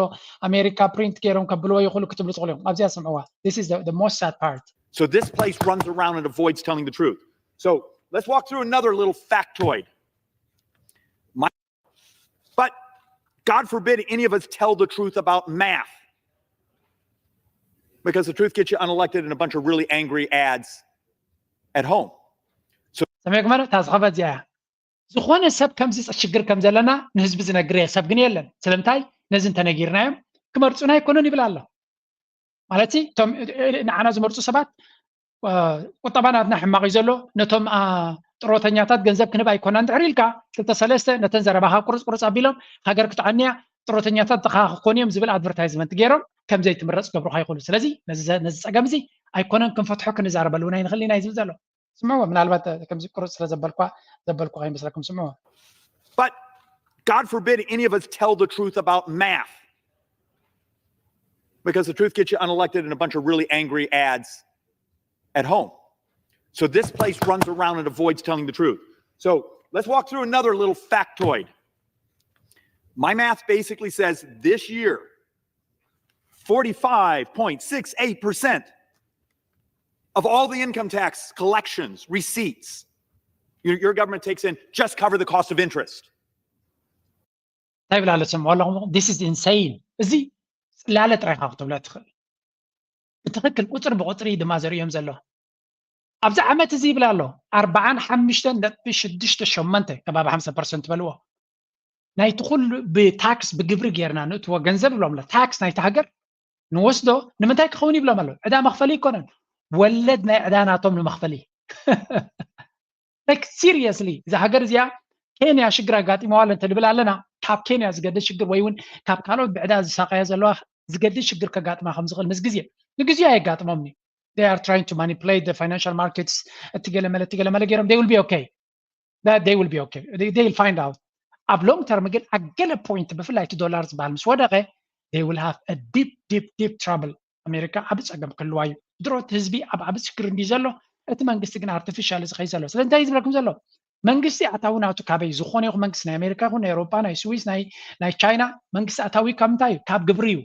ኣሜሪካ ፕሪንት ገይሮም ከብልዎ ይኽእሉ ክትብሉ ትኽእሉ እዮም። ኣብዚኣ ስምዕዋ። This is the most sad part. So this place runs around and avoids telling the truth. So let's walk through another little factoid. My, but God forbid any of us tell the truth about math, because the truth gets you unelected and a bunch of really angry ads at home. ሰሚዕኩም? እታ ዝኸፈት እዚኣ እያ። ዝኾነ ሰብ ከምዚ ሽግር ከም ዘለና ንህዝቢ ዝነግር ሰብ ግን የለን። ስለምንታይ? ነዚ እንተነጊርናዮም ክመርፁና ኣይኮኑን ይብል ኣሎ። ማለት እቶም ንዓና ዝመርፁ ሰባት ቁጠባ ናትና ሕማቕ እዩ ዘሎ፣ ነቶም ጥሮተኛታት ገንዘብ ክንህብ ኣይኮና እንድሕር ኢልካ ክልተ ሰለስተ ነተን ዘረባኻ ቁርፅ ቁርፅ ኣቢሎም ሃገር ክትዓንያ ጥሮተኛታት ድኻ ክኾኑ እዮም ዝብል ኣድቨርታይዝመንት ገይሮም ከም ዘይትምረፅ ገብሩካ ይኽእሉ። ስለዚ ነዚ ፀገም እዚ ኣይኮነን ክንፈትሖ ክንዛረበሉ እውን ኣይንኽእል ኢና እዩ ዝብል ዘሎ። ስምዕዎ፣ ምናልባት ከምዚ ቁርፅ ስለ ዘበልኳ ዘበልኩ ከይመስለኩም ስምዕዎ። But God forbid any of us tell the truth about math, because the truth gets you unelected and a bunch of really angry ads at home. So this place runs around and avoids telling the truth. So let's walk through another little factoid. My math basically says this year, forty-five point six eight percent of all the income tax collections, receipts, your, your government takes in just cover the cost of interest. እንታይ ብላ ኣለሰምዖ ኣለኹም? This is insane። እዚ ፅላለ ጥራይካ ክትብሎ ትኽእል። ብትኽክል ቁፅሪ ብቁፅሪ ድማ ዘርእዮም ዘሎ ኣብዚ ዓመት እዚ ይብል ኣሎ ኣርባዓን ሓሙሽተን ነጥቢ ሽዱሽተ ሸሞንተ ከባቢ ሓምሳ ፐርሰንት በልዎ ናይቲ ኩሉ ብታክስ ብግብሪ ጌርና ንእትዎ ገንዘብ ይብሎም ኣሎ ታክስ ናይቲ ሃገር ንወስዶ ንምንታይ ክኸውን ይብሎም ኣሎ ዕዳ መኽፈሊ ይኮነን ወለድ ናይ ዕዳ ናቶም ንመኽፈሊ like seriously እዛ ሃገር እዚኣ ኬንያ ሽግር ኣጋጢመዋ ኣሎ እንተንብል ኣለና ካብ ኬንያ ዝገድል ሽግር ወይ እውን ካብ ካልኦት ብዕዳ ዝሳቀያ ዘለዋ ዝገድል ሽግር ከጋጥማ ከም ዝኽእል ምስ ግዜ ንግዜኡ ኣየጋጥሞም እዩ they are trying to manipulate the financial markets እቲ ገለመለ እቲ ገለመለ ገይሮም they will be okay that they will be okay they will find out ኣብ long term ግን ኣብ ገለ point ብፍላይ እቲ ዶላር ዝበሃል ምስ ወደቀ they will have a deep deep deep trouble ኣሜሪካ ዓቢ ጸገም ክህልዋ እዩ ድሮ እቲ ህዝቢ ኣብ ዓቢ ሽግር እንዲ ዘሎ እቲ መንግስቲ ግን artificial ዝኸይ ዘሎ ስለ እንታይ ዝብለኩም ዘሎ መንግስቲ ኣታዊ ናቱ ካበይ ዝኾነ ይኹን መንግስቲ ናይ ኣሜሪካ ይኹን ናይ ኤሮጳ ናይ ስዊስ ናይ ቻይና መንግስቲ ኣታዊ ካብ ምንታይ እዩ ካብ ግብሪ እዩ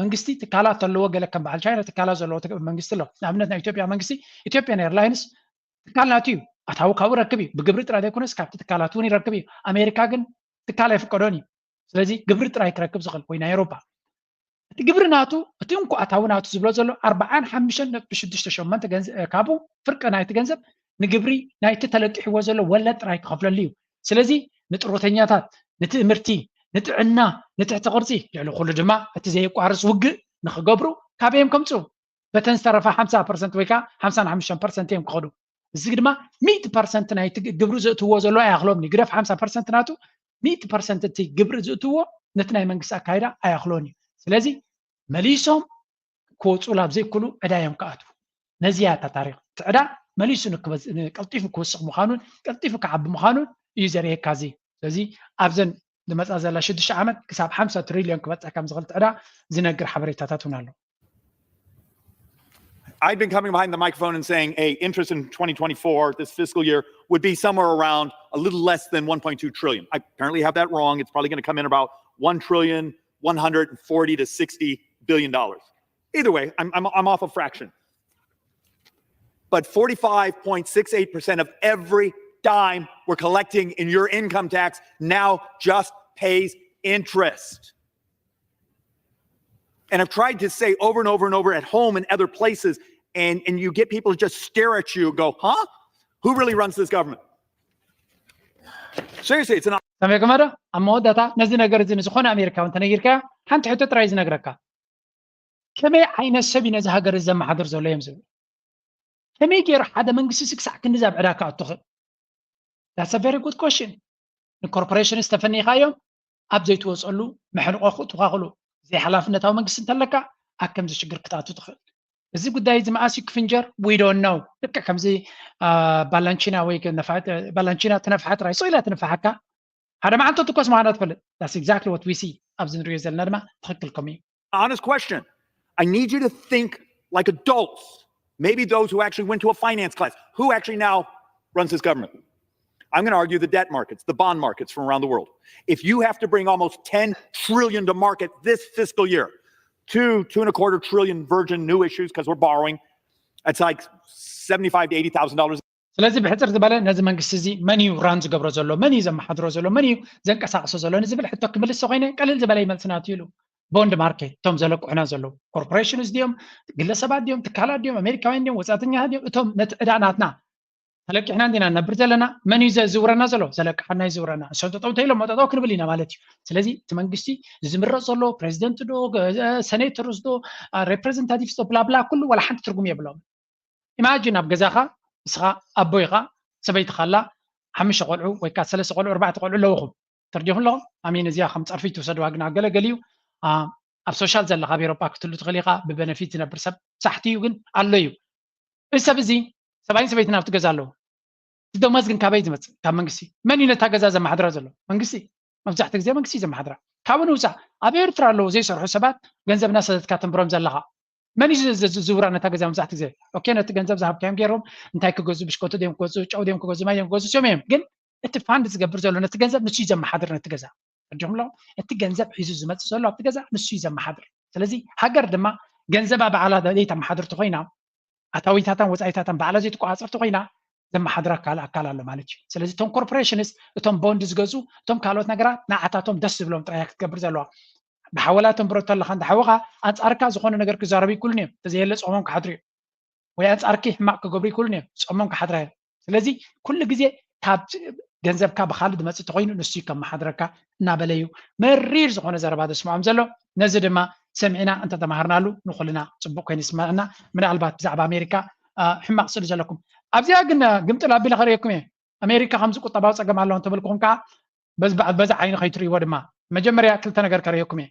መንግስቲ ትካላት ኣለዎ ገለ ከም በዓል ቻይና ትካላት ዘለዎ መንግስቲ ኣሎ ንኣብነት ናይ ኢትዮጵያ መንግስቲ ኢትዮጵያን ኤርላይንስ ትካል ናቱ እዩ ኣታዊ ካብኡ ረክብ እዩ ብግብሪ ጥራይ ዘይኮነስ ካብቲ ትካላት እውን ይረክብ እዩ ኣሜሪካ ግን ትካል ኣይፍቀዶን እዩ ስለዚ ግብሪ ጥራይ ክረክብ ዝኽእል ወይ ናይ ኤሮፓ እቲ ግብሪ ናቱ እቲ እንኳ ኣታዊ ናቱ ዝብሎ ዘሎ ኣርባዓን ሓሙሽተን ነጥቢ ሽዱሽተ ሸሞንተ ካብኡ ፍርቂ ናይቲ ገንዘብ ንግብሪ ናይቲ ተለቂሕዎ ዘሎ ወለድ ጥራይ ክኸፍለሉ እዩ ስለዚ ንጥሮተኛታት ንትእምርቲ ንጥዕና ንትሕቲ ቅርፂ ልዕሊ ኩሉ ድማ እቲ ዘየቋርፅ ውግእ ንክገብሩ ካበይ እዮም ከምፅኡ በተን ዝተረፋ ሓምሳ ፐርሰንት ወይ ከዓ ሓምሳን ሓሙሽተን ፐርሰንት እዮም ክኸዱ እዚ ድማ ሚእቲ ፐርሰንት ናይቲ ግብሪ ዘእትዎ ዘሎ ኣይኣኽሎምኒ ግደፍ ሓምሳ ፐርሰንት ናቱ ሚእቲ ፐርሰንት እቲ ግብሪ ዝእትዎ ነቲ ናይ መንግስቲ ኣካይዳ ኣይኣኽሎን እዩ ስለዚ መሊሶም ክወፁ ላብ ዘይክሉ ዕዳ እዮም ክኣትዉ ነዚያ እታ ታሪክ እቲ ዕዳ መሊሱ ቀልጢፉ ክወስኽ ምዃኑን ቀልጢፉ ክዓቢ ምዃኑን እዩ ዘርእየካ እዚ ስለዚ ኣብዘን ዝመፃ ዘላ ሽዱሽተ ዓመት ክሳብ ሓምሳ ትሪልዮን ክበፅሕ ከም ዝኽእል ዕዳ ዝነግር ሓበሬታታት እውን ኣሎ I've been coming behind the microphone and saying, hey, interest in twenty twenty-four, this fiscal year, would be somewhere around a little less than one point two trillion. I apparently have that wrong. It's probably going to come in about one trillion one hundred forty to sixty billion dollars. Either way, I'm, I'm, I'm off a fraction. But forty-five point six eight percent of every dime we're collecting in your income tax now just pays interest. And I've tried to say over and over and over at home and other places, and, and you get people to just stare at you and go, huh? Who really runs this government? Seriously, it's an ሰሚዕኩም ዶ ኣብ መወዳእታ ነዚ ነገር እዚ ንዝኾነ ኣሜሪካዊ እንተነጊርካ ሓንቲ ሕቶ ጥራይ ዝነግረካ ከመይ ዓይነት ሰብ እዩ ነዚ ሃገር እዚ ዘመሓድር ዘሎ እዮም ዝብል ከመይ ገይሩ ሓደ መንግስቲ ክሳዕ ክንዲ ኣብ ዕዳ ክኣቱ ክእል That's a very good question ንኮርፖሬሽን ዝተፈኒኻዮም ኣብ ዘይትወፀሉ መሕንቆ ክትዋኽሉ ዘይሓላፍነታዊ መንግስቲ እንተለካ ኣብ ከምዚ ሽግር ክትኣቱ ትኽእል እዚ ጉዳይ እዚ መኣስ ክፍንጀር we don't know ልክዕ ከምዚ ባላንቺና ወይ ባላንቺና ትነፍሓ ጥራይ ስቕ ኢላ ትንፍሓካ ሓደ መዓልቲ ትኮስ ምዃና ትፈልጥ That's exactly what we see ኣብዚ ንሪኦ ዘለና ድማ ትኽክል ከምኡ እዩ honest question. I need you to think like adults, maybe those who actually went to a finance class. Who actually now runs this government? I'm going to argue the debt markets, the bond markets from around the world. If you have to bring almost ten trillion to market this fiscal year, two, two and a quarter trillion virgin new issues because we're borrowing, that's like seventy-five to eighty thousand dollars. ስለዚ ብሕፅር ዝበለ ነዚ መንግስቲ እዚ መን እዩ ራን ዝገብሮ ዘሎ መን እዩ ዘመሓድሮ ዘሎ መን እዩ ዘንቀሳቅሶ ዘሎ ንዝብል ሕቶ ክምልስ ኮይነ ቀልል ዝበለ ይመልስና እዩ ኢሉ ቦንድ ማርኬት እቶም ዘለቅሑና ዘለዉ ኮርፖሬሽንስ ድዮም ግለሰባት ድዮም ትካላት ድዮም ኣሜሪካውያን ድዮም ወፃእተኛታት ድዮም እቶም ነቲ ዕዳ ናትና ተለቂሕና እንዲና ነብር ዘለና። መን እዩ ዘዝውረና ዘሎ? ዘለቅሓና ይዝውረና። እሶም ጠጠው እንተኢሎም ጠጠው ክንብል ኢና ማለት እዩ። ስለዚ እቲ መንግስቲ ዝምረፅ ዘሎ ፕሬዚደንት ዶ፣ ሰኔተርስ ዶ፣ ሬፕሬዘንታቲቭስ ዶ፣ ብላብላ ኩሉ ዋላ ሓንቲ ትርጉም የብሎም። ኢማጂን ኣብ ገዛኻ ንስኻ ኣቦ ኢኻ፣ ሰበይትኻ ኣላ፣ ሓሙሽተ ቆልዑ ወይ ከዓ ሰለስተ ቆልዑ ኣርባዕተ ቆልዑ ኣለውኹም። ተርዲኹም ኣለኹም ኣሚን። እዚኣ ከም ፀርፊ ትውሰድዋ ግን ኣገለገል እዩ። ኣብ ሶሻል ዘለካ ኣብ ኤሮፓ ክትህሉ ትኽእል ኢኻ። ብበነፊት ዝነብር ሰብ ሳሕቲ እዩ ግን ኣሎ እዩ። እዚ ሰብ እዚ ሰብኣይን ሰበይትን ኣብቲ ገዛ ኣለዉ። እቲ ደሞዝ ግን ካበይ ዝመፅእ? ካብ መንግስቲ። መን እዩ ነታ ገዛ ዘመሓድራ ዘሎ? መንግስቲ። መብዛሕትኡ ግዜ መንግስቲ እዩ ዘመሓድራ። ካብኡ ንውፃእ ኣብ ኤርትራ ኣለዉ ዘይሰርሑ ሰባት ገንዘብና ሰደትካ ተንብሮም ዘለካ። መን እዩ ዝውራ ነታ ገዛ? መብዛሕትኡ ግዜ ኦኬ ነቲ ገንዘብ ዝሃብካዮም ገይሮም እንታይ ክገዝኡ ብሽኮቲ ድዮም ክገዝኡ ጨው ድዮም ክገዝኡ ማይ ድዮም ክገዝኡ ሲኦም እዮም። ግን እቲ ፋንድ ዝገብር ዘሎ ነቲ ገንዘብ ንሱ እዩ ዘመሓድር ነቲ ገዛ። ረዲኹም ኣለኹም? እቲ ገንዘብ ሒዙ ዝመፅእ ዘሎ ኣብቲ ገዛ ንሱ እዩ ዘመሓድር። ስለዚ ሃገር ድማ ገንዘባ ባዕላ ዘይተመሓድር ተኮይና ኣታዊታታን ወፃኢታታን ባዕላ ዘይትቆፃፀር ተኮይና ዘመሓድራ ካልእ ኣካል ኣሎ ማለት እዩ። ስለዚ እቶም ኮርፖሬሽንስ እቶም ቦንድ ዝገዝኡ እቶም ካልኦት ነገራት ንዓታቶም ደስ ዝብሎም ጥራይ ክትገብር ዘለዋ። ብሓወላ ተንብሮ ተለካ እንዳ ሓወኻ ኣንፃርካ ዝኾነ ነገር ክዛረቡ ይክእሉን እዮም። ተዘየለ ፆሞም ክሓድሩ እዮም። ወይ ኣንፃርኪ ሕማቅ ክገብሩ ይክእሉን እዮም። ፆሞም ክሓድራ እዮም። ስለዚ ኩሉ ግዜ ካብ ገንዘብካ ብካልእ ዝመፅእ ተኮይኑ ንሱ እዩ ከመሓድረካ እናበለ እዩ መሪር ዝኾነ ዘረባ ዘስምዖም ዘሎ። ነዚ ድማ ሰሚዕና እንተተማሃርናሉ ንኩልና ፅቡቅ ኮይኑ ይስምዐና። ምናልባት ብዛዕባ ኣሜሪካ ሕማቅ ስእሊ ዘለኩም ኣብዚኣ ግን ግምጥል ኣቢለ ከርእየኩም እየ። ኣሜሪካ ከምዚ ቁጠባዊ ፀገም ኣለዎ እንተበልኩኹም ከዓ በዚ ዓይኒ ከይትርእይዎ ድማ መጀመርያ ክልተ ነገር ከርእየኩም እየ።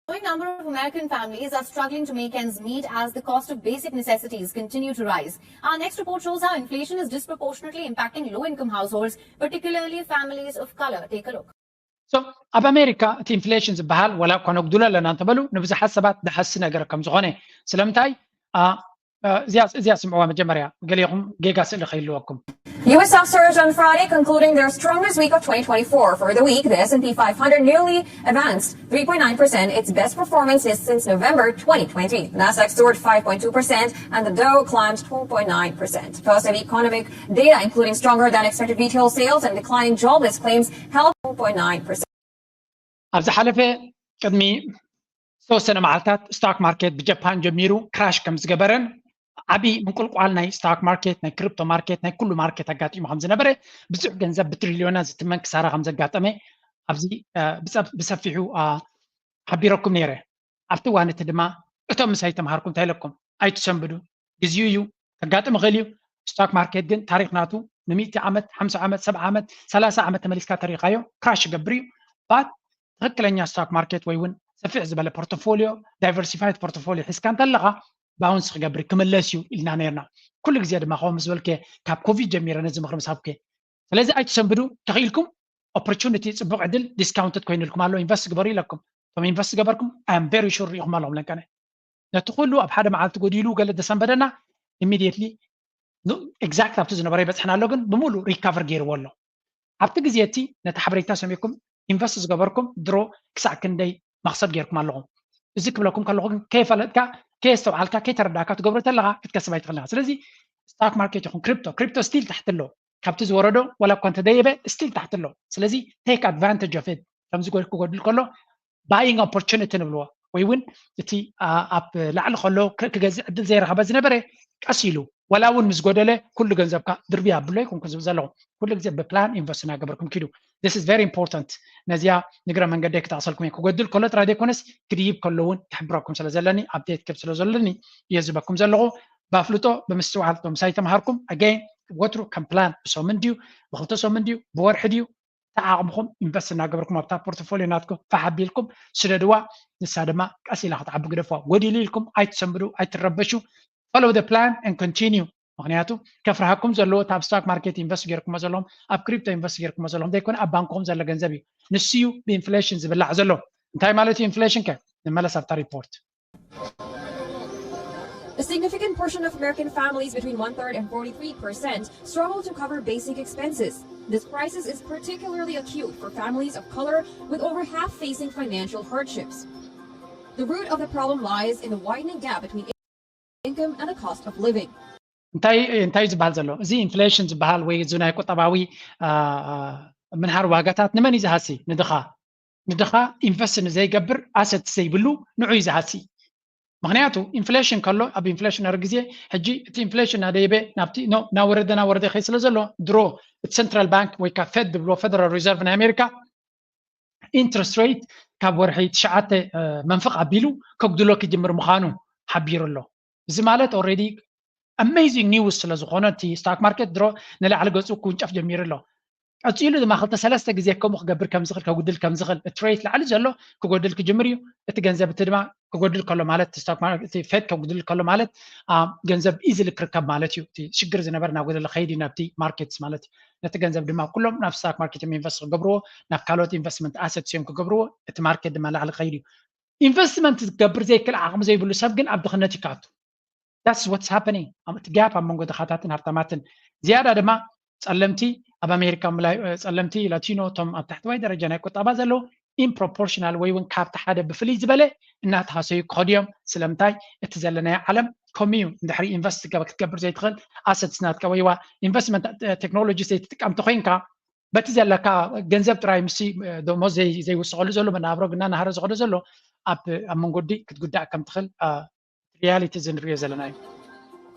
Growing number of American families are struggling to make ends meet as the cost of basic necessities continue to rise. Our next report shows how inflation is disproportionately impacting low-income households, particularly families of color. Take a look. So ኣብ ኣሜሪካ እቲ ኢንፍሌሽን ዝበሃል ዋላ እኳ ነጉድሎ ኣለና እንተበሉ ንብዙሓት ሰባት ዝሓሲ ነገር ከም ዝኾነ ስለምንታይ እዚኣ ስምዕዋ መጀመርያ ገሊኹም ጌጋ ስእሊ ከይልወኩም። U S stocks surged on Friday, concluding their strongest week of twenty twenty-four. For the week, the S and P five hundred nearly advanced three point nine percent, its best performance is since November twenty twenty. Nasdaq soared five point two percent, and the Dow climbed two point nine percent. Positive economic data, including stronger than expected retail sales and declining jobless claims, helped two point nine percent. ኣብ ዝሓለፈ ቅድሚ ዝተወሰነ መዓልታት ስቶክ ማርኬት ብጃፓን ጀሚሩ ክራሽ ከም ዝገበረን ዓብዪ ምንቁልቋል ናይ ስቶክ ማርኬት ናይ ክሪፕቶ ማርኬት ናይ ኩሉ ማርኬት ኣጋጢሙ ከም ዝነበረ ብዙሕ ገንዘብ ብትሪልዮናት ዝትመን ክሳራ ከም ዘጋጠመ ኣብዚ ብሰፊሑ ሓቢረኩም ነይረ። ኣብቲ እዋን እቲ ድማ እቶም ምሳይ ተምሃርኩም እንታይ ኢለኩም ኣይትሰንብዱ፣ ግዜኡ እዩ ከጋጥም ይኽእል እዩ። ስቶክ ማርኬት ግን ታሪክ ናቱ ንሚእቲ ዓመት ሓምሳ ዓመት ሰብዓ ዓመት ሰላሳ ዓመት ተመሊስካ ተሪኻዮ ክራሽ ይገብር እዩ። ባት ትኽክለኛ ስቶክ ማርኬት ወይ እውን ሰፊሕ ዝበለ ፖርቶፎሊዮ ዳይቨርሲፋይድ ፖርቶፎሊዮ ሒዝካ እንተለኻ ባውንስ ክገብር ክምለስ እዩ ኢልና ነርና። ኩሉ ግዜ ድማ ከምኡ ምስ በልከ ካብ ኮቪድ ጀሚረ ነዚ ምክሪ ምስ ሃብኩ። ስለዚ ኣይትሰንብዱ፣ ተኽኢልኩም ኦፖርቹኒቲ ፅቡቅ ዕድል ዲስካውንትድ ኮይኑልኩም ኣሎ ኢንቨስት ግበሩ ኢለኩም። እቶም ኢንቨስት ገበርኩም I am very sure ሪኢኹም ኣለኹም ለንቀነ ነቲ ኩሉ ኣብ ሓደ መዓልቲ ጎዲሉ ገለ ዘሰንበደና ኢሚድየትሊ ኤግዛክት ኣብቲ ዝነበረ ይበፅሕና ኣሎ ግን ብምሉ ሪካቨር ገይርዎ ኣሎ። ኣብቲ ግዜ እቲ ነቲ ሓበሬታ ሰሚዕኩም ኢንቨስት ዝገበርኩም ድሮ ክሳዕ ክንደይ መክሰብ ገይርኩም ኣለኹም። እዚ ክብለኩም ከለኹ ግን ከይፈለጥካ ከየስተውዓልካ ከይተረዳእካ ትገብሮ ተለካ ክትከስብ ኣይትኽእልን ኢኻ። ስለዚ ስታክ ማርኬት ይኹን ክሪፕቶ ክሪፕቶ ስቲል ታሕቲ ኣሎ ካብቲ ዝወረዶ ዋላ እኳ እንተደየበ ስቲል ታሕቲ ኣሎ። ስለዚ take advantage of it ከምዚ ክጎድል ከሎ buying opportunity ንብልዎ ወይ እውን እቲ ኣብ ላዕሊ ከሎ ክገዝእ ዕድል ዘይረኸበ ዝነበረ ቀስ ኢሉ ዋላ እውን ምስ ጎደለ ኩሉ ገንዘብካ ድርቢ ኣብሎ ይኮንኩ ዝብል ዘለኹ። ኩሉ ግዜ ብፕላን ኢንቨስት እናገበርኩም ኪዱ። This is very important። ነዚኣ ንግረ መንገደይ ክጠቕሰልኩም እየ። ክጎድል ከሎ ጥራይ ዘይኮነስ ክድይብ ከሎ እውን ክሕብረኩም ስለ ዘለኒ ኣፕዴት ክብ ስለ ዘለኒ እየ ዝበኩም ዘለኹ። ብኣፍልጦ ብምስትውዓል ቶም ምሳይ ተምሃርኩም ኣገይን ወትሩ ከም ፕላን ብሰሙን ድዩ ብክልተ ሰሙን ድዩ ብወርሒ ድዩ ተዓቕምኹም ኢንቨስት እናገበርኩም ኣብታ ፖርትፎሊዮ ናትኩም ፋሕ ኣቢልኩም ስደድዋ። ንሳ ድማ ቀስ ኢላ ክትዓቢ ግደፍዋ። ጎዲሉ ኢልኩም ኣይትሰንብዱ፣ ኣይትረበሹ። Follow the plan and continue። ምክንያቱ ከፍርሃኩም ዘለዎ እቲ ኣብ ስቶክ ማርኬት ኢንቨስት ገይርኩሞ ዘለኹም ኣብ ክሪፕቶ ኢንቨስት ገይርኩሞ ዘለኹም ዘይኮነ ኣብ ባንክኹም ዘሎ ገንዘብ እዩ። ንሱ እዩ ብኢንፍሌሽን ዝብላዕ ዘሎ። እንታይ ማለት እዩ ኢንፍሌሽን ከ? ንመለስ ኣብታ ሪፖርት። A significant portion of American families, between one-third and forty-three percent, struggle to cover basic expenses. This crisis is particularly acute for families of color, with over half facing financial hardships. The root of the problem lies in the widening gap between income and the cost of living. እንታይ እንታይ ዝበሃል ዘሎ እዚ ኢንፍሌሽን ዝበሃል ወይ እዚ ናይ ቁጠባዊ ምንሃር ዋጋታት ንመን እዩ ዝሃሲ? ንድኻ። ንድኻ ኢንቨስት ንዘይገብር ኣሰት ዘይብሉ ንዑ እዩ ዝሃሲ። ምክንያቱ ኢንፍሌሽን ከሎ ኣብ ኢንፍሌሽነሪ ግዜ ሕጂ እቲ ኢንፍሌሽን እናደየበ ናብቲ ኖ እናወረደ እናወረደ ይኸይድ ስለ ዘሎ ድሮ እቲ ሰንትራል ባንክ ወይ ከዓ ፌድ ዝብሎ ፌደራል ሪዘርቭ ናይ ኣሜሪካ ኢንትረስት ሬት ካብ ወርሒ ትሽዓተ መንፍቕ ኣቢሉ ከጉድሎ ክጅምር ምዃኑ ሓቢሩ ኣሎ። እዚ ማለት ኦልሬዲ ኣሜዚንግ ኒውስ ስለ ዝኾነ እቲ ስታክ ማርኬት ድሮ ንላዕሊ ገፁ ክውንጨፍ ጀሚሩ ኣሎ። ቀፂሉ ድማ ክልተ ሰለስተ ግዜ ከምኡ ክገብር ከምዝኽእል ከጉድል ከምዝኽእል እቲ ሬት ላዕሊ ዘሎ ክጎድል ክጅምር እዩ። እቲ ገንዘብ እቲ ድማ ክጎድል ከሎ ማለት እቲ ፌድ ከጉድል ከሎ ማለት ገንዘብ ኢዝሊ ክርከብ ማለት እዩ። እቲ ሽግር ዝነበር ናብ ጎደለ ከይድ እዩ ናብቲ ማርኬትስ ማለት እዩ። ነቲ ገንዘብ ድማ ኩሎም ናብ ስታክ ማርኬት እዮም ኢንቨስት ክገብርዎ፣ ናብ ካልኦት ኢንቨስትመንት ኣሰትስ እዮም ክገብርዎ። እቲ ማርኬት ድማ ላዕሊ ክኸይድ እዩ። ኢንቨስትመንት ዝገብር ዘይክእል ዓቕሚ ዘይብሉ ሰብ ግን ኣብ ድኽነት ይካቱ። That's what's happening። እቲ ጋፕ ኣብ መንጎ ድኻታትን ሃብታማትን ዝያዳ ድማ ጸለምቲ ኣብ ኣሜሪካ ምላይ ጸለምቲ ላቲኖ እቶም ኣብ ታሕተዋይ ደረጃ ናይ ቁጠባ ዘለዉ ኢምፕሮፖርሽናል ወይ እውን ካብቲ ሓደ ብፍልይ ዝበለ እናተሃሰዩ ክኸዱ እዮም። ስለምንታይ እቲ ዘለናዮ ዓለም ከምኡ እዩ። እንድሕሪ ኢንቨስት ክትገብር ዘይትኽእል ኣሰትስ ናትካ ወይ ኢንቨስትመንት ቴክኖሎጂ ዘይትጥቀም ተኮይንካ በቲ ዘለካ ገንዘብ ጥራይ ምስ ደሞዝ ዘይውስኸሉ ዘሎ መናብሮ ግና ናሃረ ዝኸዶ ዘሎ ኣብ ኣብ መንጎዲ ክትጉዳእ ከም ትኽእል ሪያሊቲ እዚ ንሪኦ ዘለና እዩ።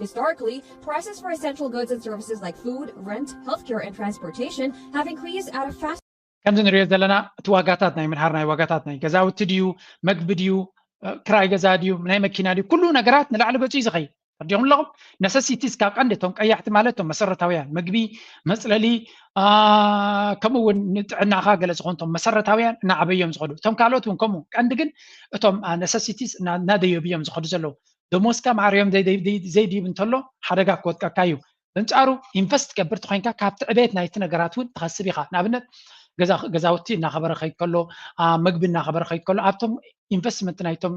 Historically, prices for essential goods and services like food, rent, healthcare, and transportation have increased at a fast ከምዚ ንሪኦ ዘለና እቲ ዋጋታት ናይ ምንሃር ናይ ዋጋታት ናይ ገዛውቲ ድዩ መግቢ ድዩ ክራይ ገዛ ድዩ ናይ መኪና ድዩ ኩሉ ነገራት ንላዕሊ ገፁ እዩ ዝኸይድ። ተረዲኹም ኣለኹም? ነሰሲቲስ ካብ ቀንዲ እቶም ቀያሕቲ ማለት እቶም መሰረታውያን ምግቢ፣ መፅለሊ፣ ከምኡ እውን ንጥዕናኻ ገለ ዝኾኑ እቶም መሰረታውያን እናዓበዮም ዝኸዱ እቶም ካልኦት እውን ከምኡ ቀንዲ ግን እቶም ነሰሲቲስ እናደየቡ እዮም ዝኸዱ ዘለዉ። ደሞዝካ ማዕርዮም ዘይድይብ እንተሎ ሓደጋ ክወጥቀካ እዩ። በንጻሩ ኢንቨስት ትገብር ተኮይንካ ካብቲ ዕቤት ናይቲ ነገራት እውን ትኸስብ ኢኻ። ንኣብነት ገዛውቲ እናኸበረ ከይድ ከሎ፣ ምግቢ እናኸበረ ከይድ ከሎ ኣብቶም ኢንቨስትመንት ናይቶም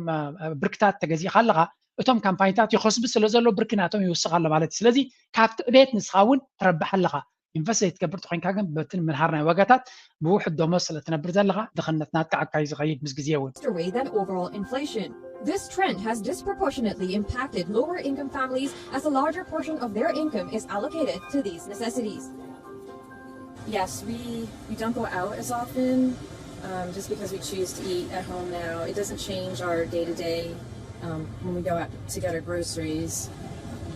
ብርክታት ተገዚእካ ኣለኻ እቶም ካምፓኒታት ይኸስቡ ስለ ዘሎ ብርኪ ናቶም ይውስኽ ኣሎ ማለት እዩ። ስለዚ ካብቲ ዕቤት ንስኻ እውን ትረብሕ ኣለኻ። ኢንቨስት ዘይትገብር ተኮይንካ ግን በቲ ምንሃር ናይ ዋጋታት ብውሕድ ደሞዝ ስለ ትነብር ዘለኻ ድኽነት ናትካ ዓካ እዩ ዝኸይድ ምስ ግዜ እውን። Faster way than overall inflation. This trend has disproportionately impacted lower income families as a larger portion of their income is allocated to these necessities. Yes, we, we don't go out as often um, just because we choose to eat at home now. It doesn't change our day to day when we go out to get our groceries,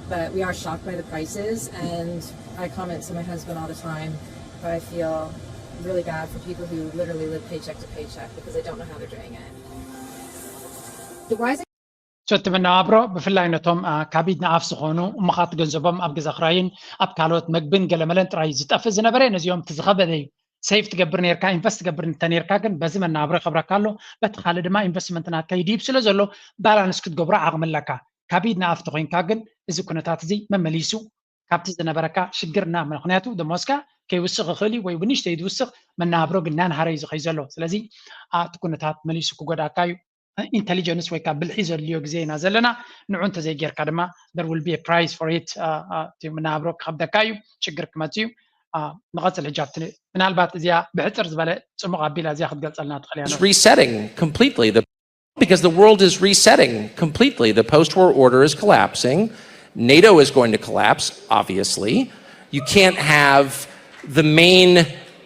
but we are shocked by the prices. And I comment to my husband all the time how I feel really bad for people who literally live paycheck to paycheck because they don't know how they're doing it. The rising እቲ መነባብሮ ብፍላይ ነቶም ካብ ኢድ ንኣፍ ዝኾኑ እሙኻት ገንዘቦም ኣብ ገዛ ክራይን ኣብ ካልኦት መግብን ገለመለን ጥራይ ዝጠፍእ ዝነበረ ነዚኦም እቲ ዝኸበደ እዩ። ሴቭ ትገብር ነርካ ኢንቨስት ትገብር እንተ ነርካ ግን በዚ መነባብሮ ይኸብረካ ኣሎ። በቲ ካልእ ድማ ኢንቨስትመንት ናትካ ይድይብ ስለ ዘሎ ባላንስ ክትገብሮ ዓቕሚ ኣለካ። ካብ ኢድ ንኣፍ ተኾይንካ ግን እዚ ኩነታት እዚ መመሊሱ ካብቲ ዝነበረካ ሽግር እና ምክንያቱ ደሞዝካ ከይውስኽ ይኽእል እዩ ወይ ብንእሽተይ ዝውስኽ መነባብሮ ግን እናንሃረ እዩ ዝኸይ ዘሎ። ስለዚ እቲ ኩነታት መሊሱ ክጎዳእካ እዩ። ኢንቴሊጀንስ ወይ ከዓ ብልሒ ዘድልዮ ግዜ ኢና ዘለና። ንዑ እንተዘይጌርካ ድማ there will be a price for it። እቲ መነባብሮ ክኸብደካ እዩ፣ ሽግር ክመፅእ እዩ። ንቐፅል ሕጂ ኣብቲ ምናልባት እዚኣ ብሕፅር ዝበለ ፅሙቕ ኣቢላ እዚኣ ክትገልፀልና ትኽእል እያ። It's resetting completely the because the world is resetting completely. The post-war order is collapsing. NATO is going to collapse, obviously. You can't have the main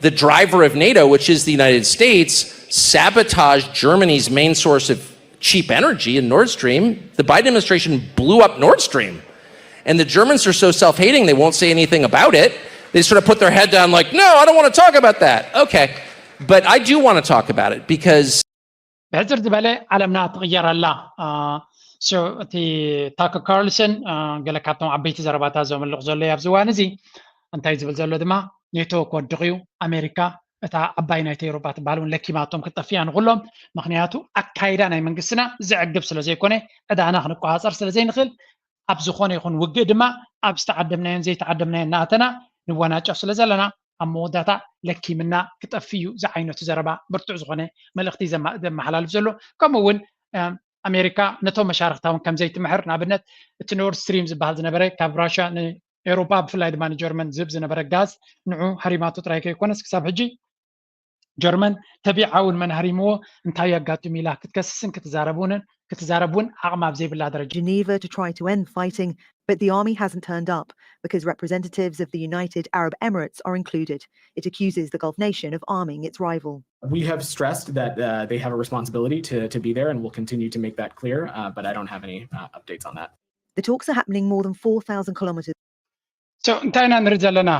the driver of NATO, which is the United States, sabotage Germany's main source of cheap energy in Nord Stream. The Biden administration blew up Nord Stream. And the Germans are so self hating, they won't say anything about it. They sort of put their head down, like, no, I don't want to talk about that. Okay. But I do want to talk about it because. ብሕፅር ዝበለ ዓለምና ትቕየር ኣላ። እቲ ታከር ካርልሰን ገለ ካብቶም ዓበይቲ ዘረባታት ዘመልቕ ዘሎ ኣብዚ እዋን እዚ እንታይ ዝብል ዘሎ ድማ ኔቶ ክወድቕ እዩ ኣሜሪካ እታ ዓባይ ናይቲ ኤውሮጳ ትበሃል እውን ለኪማቶም ክትጠፍእ እያ ንኹሎም። ምኽንያቱ ኣካይዳ ናይ መንግስትና ዘዕግብ ስለ ዘይኮነ ዕዳና ክንቆፃፀር ስለ ዘይንኽእል ኣብ ዝኾነ ይኹን ውግእ ድማ ኣብ ዝተዓደምናዮን ዘይተዓደምናዮን እናእተና ንወናጨፍ ስለ ዘለና ኣብ መወዳእታ ለኪምና ክጠፍእ እዩ ዝዓይነቱ ዘረባ ብርቱዕ ዝኾነ መልእኽቲ ዘመሓላልፍ ዘሎ። ከምኡ እውን ኣሜሪካ ነቶም መሻርክታ እውን ከም ዘይትምሕር ንኣብነት እቲ ኖርድ ስትሪም ዝበሃል ዝነበረ ካብ ራሽያ ኤውሮጳ ብፍላይ ድማ ንጀርመን ዝህብ ዝነበረ ጋዝ ንዑ ሃሪማቶ ጥራይ ከይኮነስ ክሳብ ሕጂ ጀርመን ተቢዓ እውን መን ሃሪምዎ እንታይ የጋጥም ኢላ ክትከስስን ክትዛረብ እውን ክትዛረብ እውን ዓቕሚ ኣብ ዘይብላ ደረጃ Geneva to try to end fighting, but the army hasn't turned up because representatives of the United Arab Emirates are included. It accuses the Gulf nation of arming its rival. We have stressed that uh, they have a responsibility to, to be there, and we'll continue to make that clear, uh, but I don't have any uh, updates on that. The talks are happening more than four thousand kilometers So እንታይ ኢና ንርኢ ዘለና?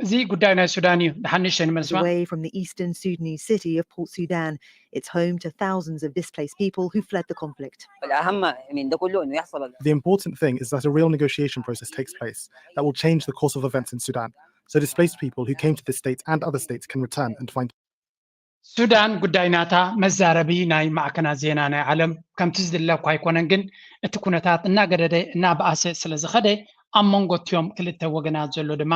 እዚ ጉዳይ ናይ ሱዳን እዩ። ድሓን ንእሽተይ ንመልስማ። away from the eastern Sudanese city of Port Sudan. It's home to thousands of displaced people who fled the conflict. الأهم من ده كله إنه يحصل The important thing is that a real negotiation process takes place that will change the course of events in Sudan, so displaced people who came to this state and other states can return and find ሱዳን ጉዳይ ናታ መዛረቢ ናይ ማዕከናት ዜና ናይ ዓለም ከምቲ ዝድለ እኳ ኣይኮነን፣ ግን እቲ ኩነታት እናገደደ እናበኣሰ ስለ ዝኸደ ኣብ መንጎ እቲኦም ክልተ ወገናት ዘሎ ድማ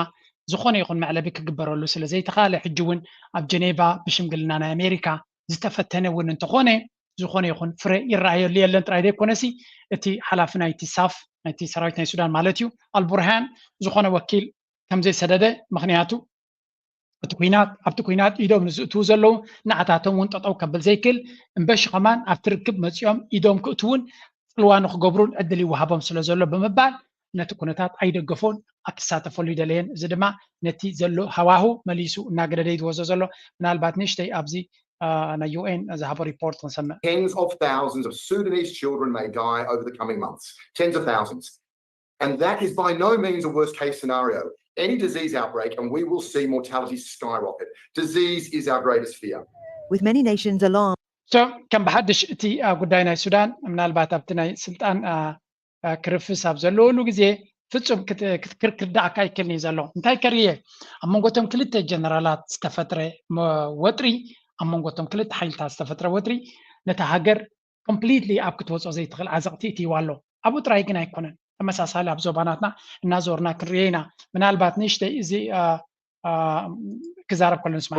ዝኾነ ይኹን መዕለቢ ክግበረሉ ስለ ዘይተኻለ ሕጂ እውን ኣብ ጀኔቫ ብሽምግልና ናይ ኣሜሪካ ዝተፈተነ እውን እንተኾነ ዝኾነ ይኹን ፍረ ይረኣየሉ የለን ጥራይ ዘይኮነሲ እቲ ሓላፊ ናይቲ ሳፍ ናይቲ ሰራዊት ናይ ሱዳን ማለት እዩ ኣልቡርሃን ዝኾነ ወኪል ከም ዘይሰደደ ምክንያቱ እቲ ኩናት ኣብቲ ኩናት ኢዶም ንዝእትዉ ዘለዉ ንዓታቶም እውን ጠጠው ከብል ዘይክእል እምበሺ ከማን ኣብቲ ርክብ መፂኦም ኢዶም ክእትውን ፅልዋ ንክገብሩን ዕድል ይወሃቦም ስለ ዘሎ ብምባል ነቲ ኩነታት ኣይደገፎን ኣትሳተፈሉ ይደለየን እዚ ድማ ነቲ ዘሎ ሃዋሁ መሊሱ እናገደደ ይወዞ ዘሎ ምናልባት ንእሽተይ ኣብዚ ናይ ዩኤን ዝሃቦ ሪፖርት ክንሰምዕ Tens of thousands of Sudanese children may die over the coming months. Tens of thousands. And that is by no means a worst case scenario. Any disease outbreak, and we will see mortality skyrocket. Disease is our greatest fear. With many nations alarmed so ከም ብሓድሽ እቲ ጉዳይ ናይ ሱዳን ምናልባት ኣብቲ ናይ ስልጣን ክርፍስ ኣብ ዘለወሉ ግዜ ፍጹም ክትክርክር ደኣ ኣይክእልን እዩ ዘሎ እንታይ ከርየ ኣብ መንጎቶም ክልተ ጀነራላት ዝተፈጥረ ወጥሪ ኣብ መንጎቶም ክልተ ሓይልታት ዝተፈጥረ ወጥሪ ነታ ሃገር ኮምፕሊትሊ ኣብ ክትወፅኦ ዘይትኽእል ዓዘቕቲ እትይዋ ኣሎ ኣብኡ ጥራይ ግን ኣይኮነን ተመሳሳሊ ኣብ ዞባናትና እናዞርና ክንርዮ ኢና ምናልባት ንእሽተይ እዚ ክዛረብ ከሎ ንስማ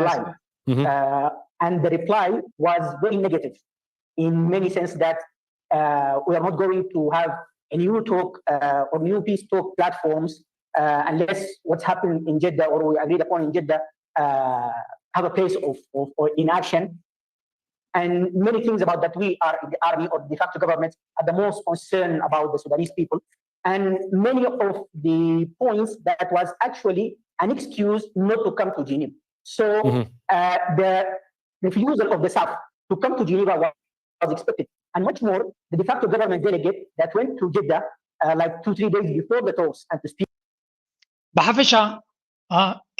and the reply was very negative in many sense that uh, we are not going to have a new talk uh, or new peace talk platforms uh, unless what's happened in Jeddah or we agreed upon in Jeddah uh, have a place of, of or in action. And many things about that we are in the army or de facto government are the most concerned about the Sudanese people. And many of the points that was actually an excuse not to come to Geneva. So uh, the refusal of the SAF to come to Geneva was, was expected. And much more, the de facto government delegate that went to Jeddah uh, like two, three days before the talks and to speak. ብሓፈሻ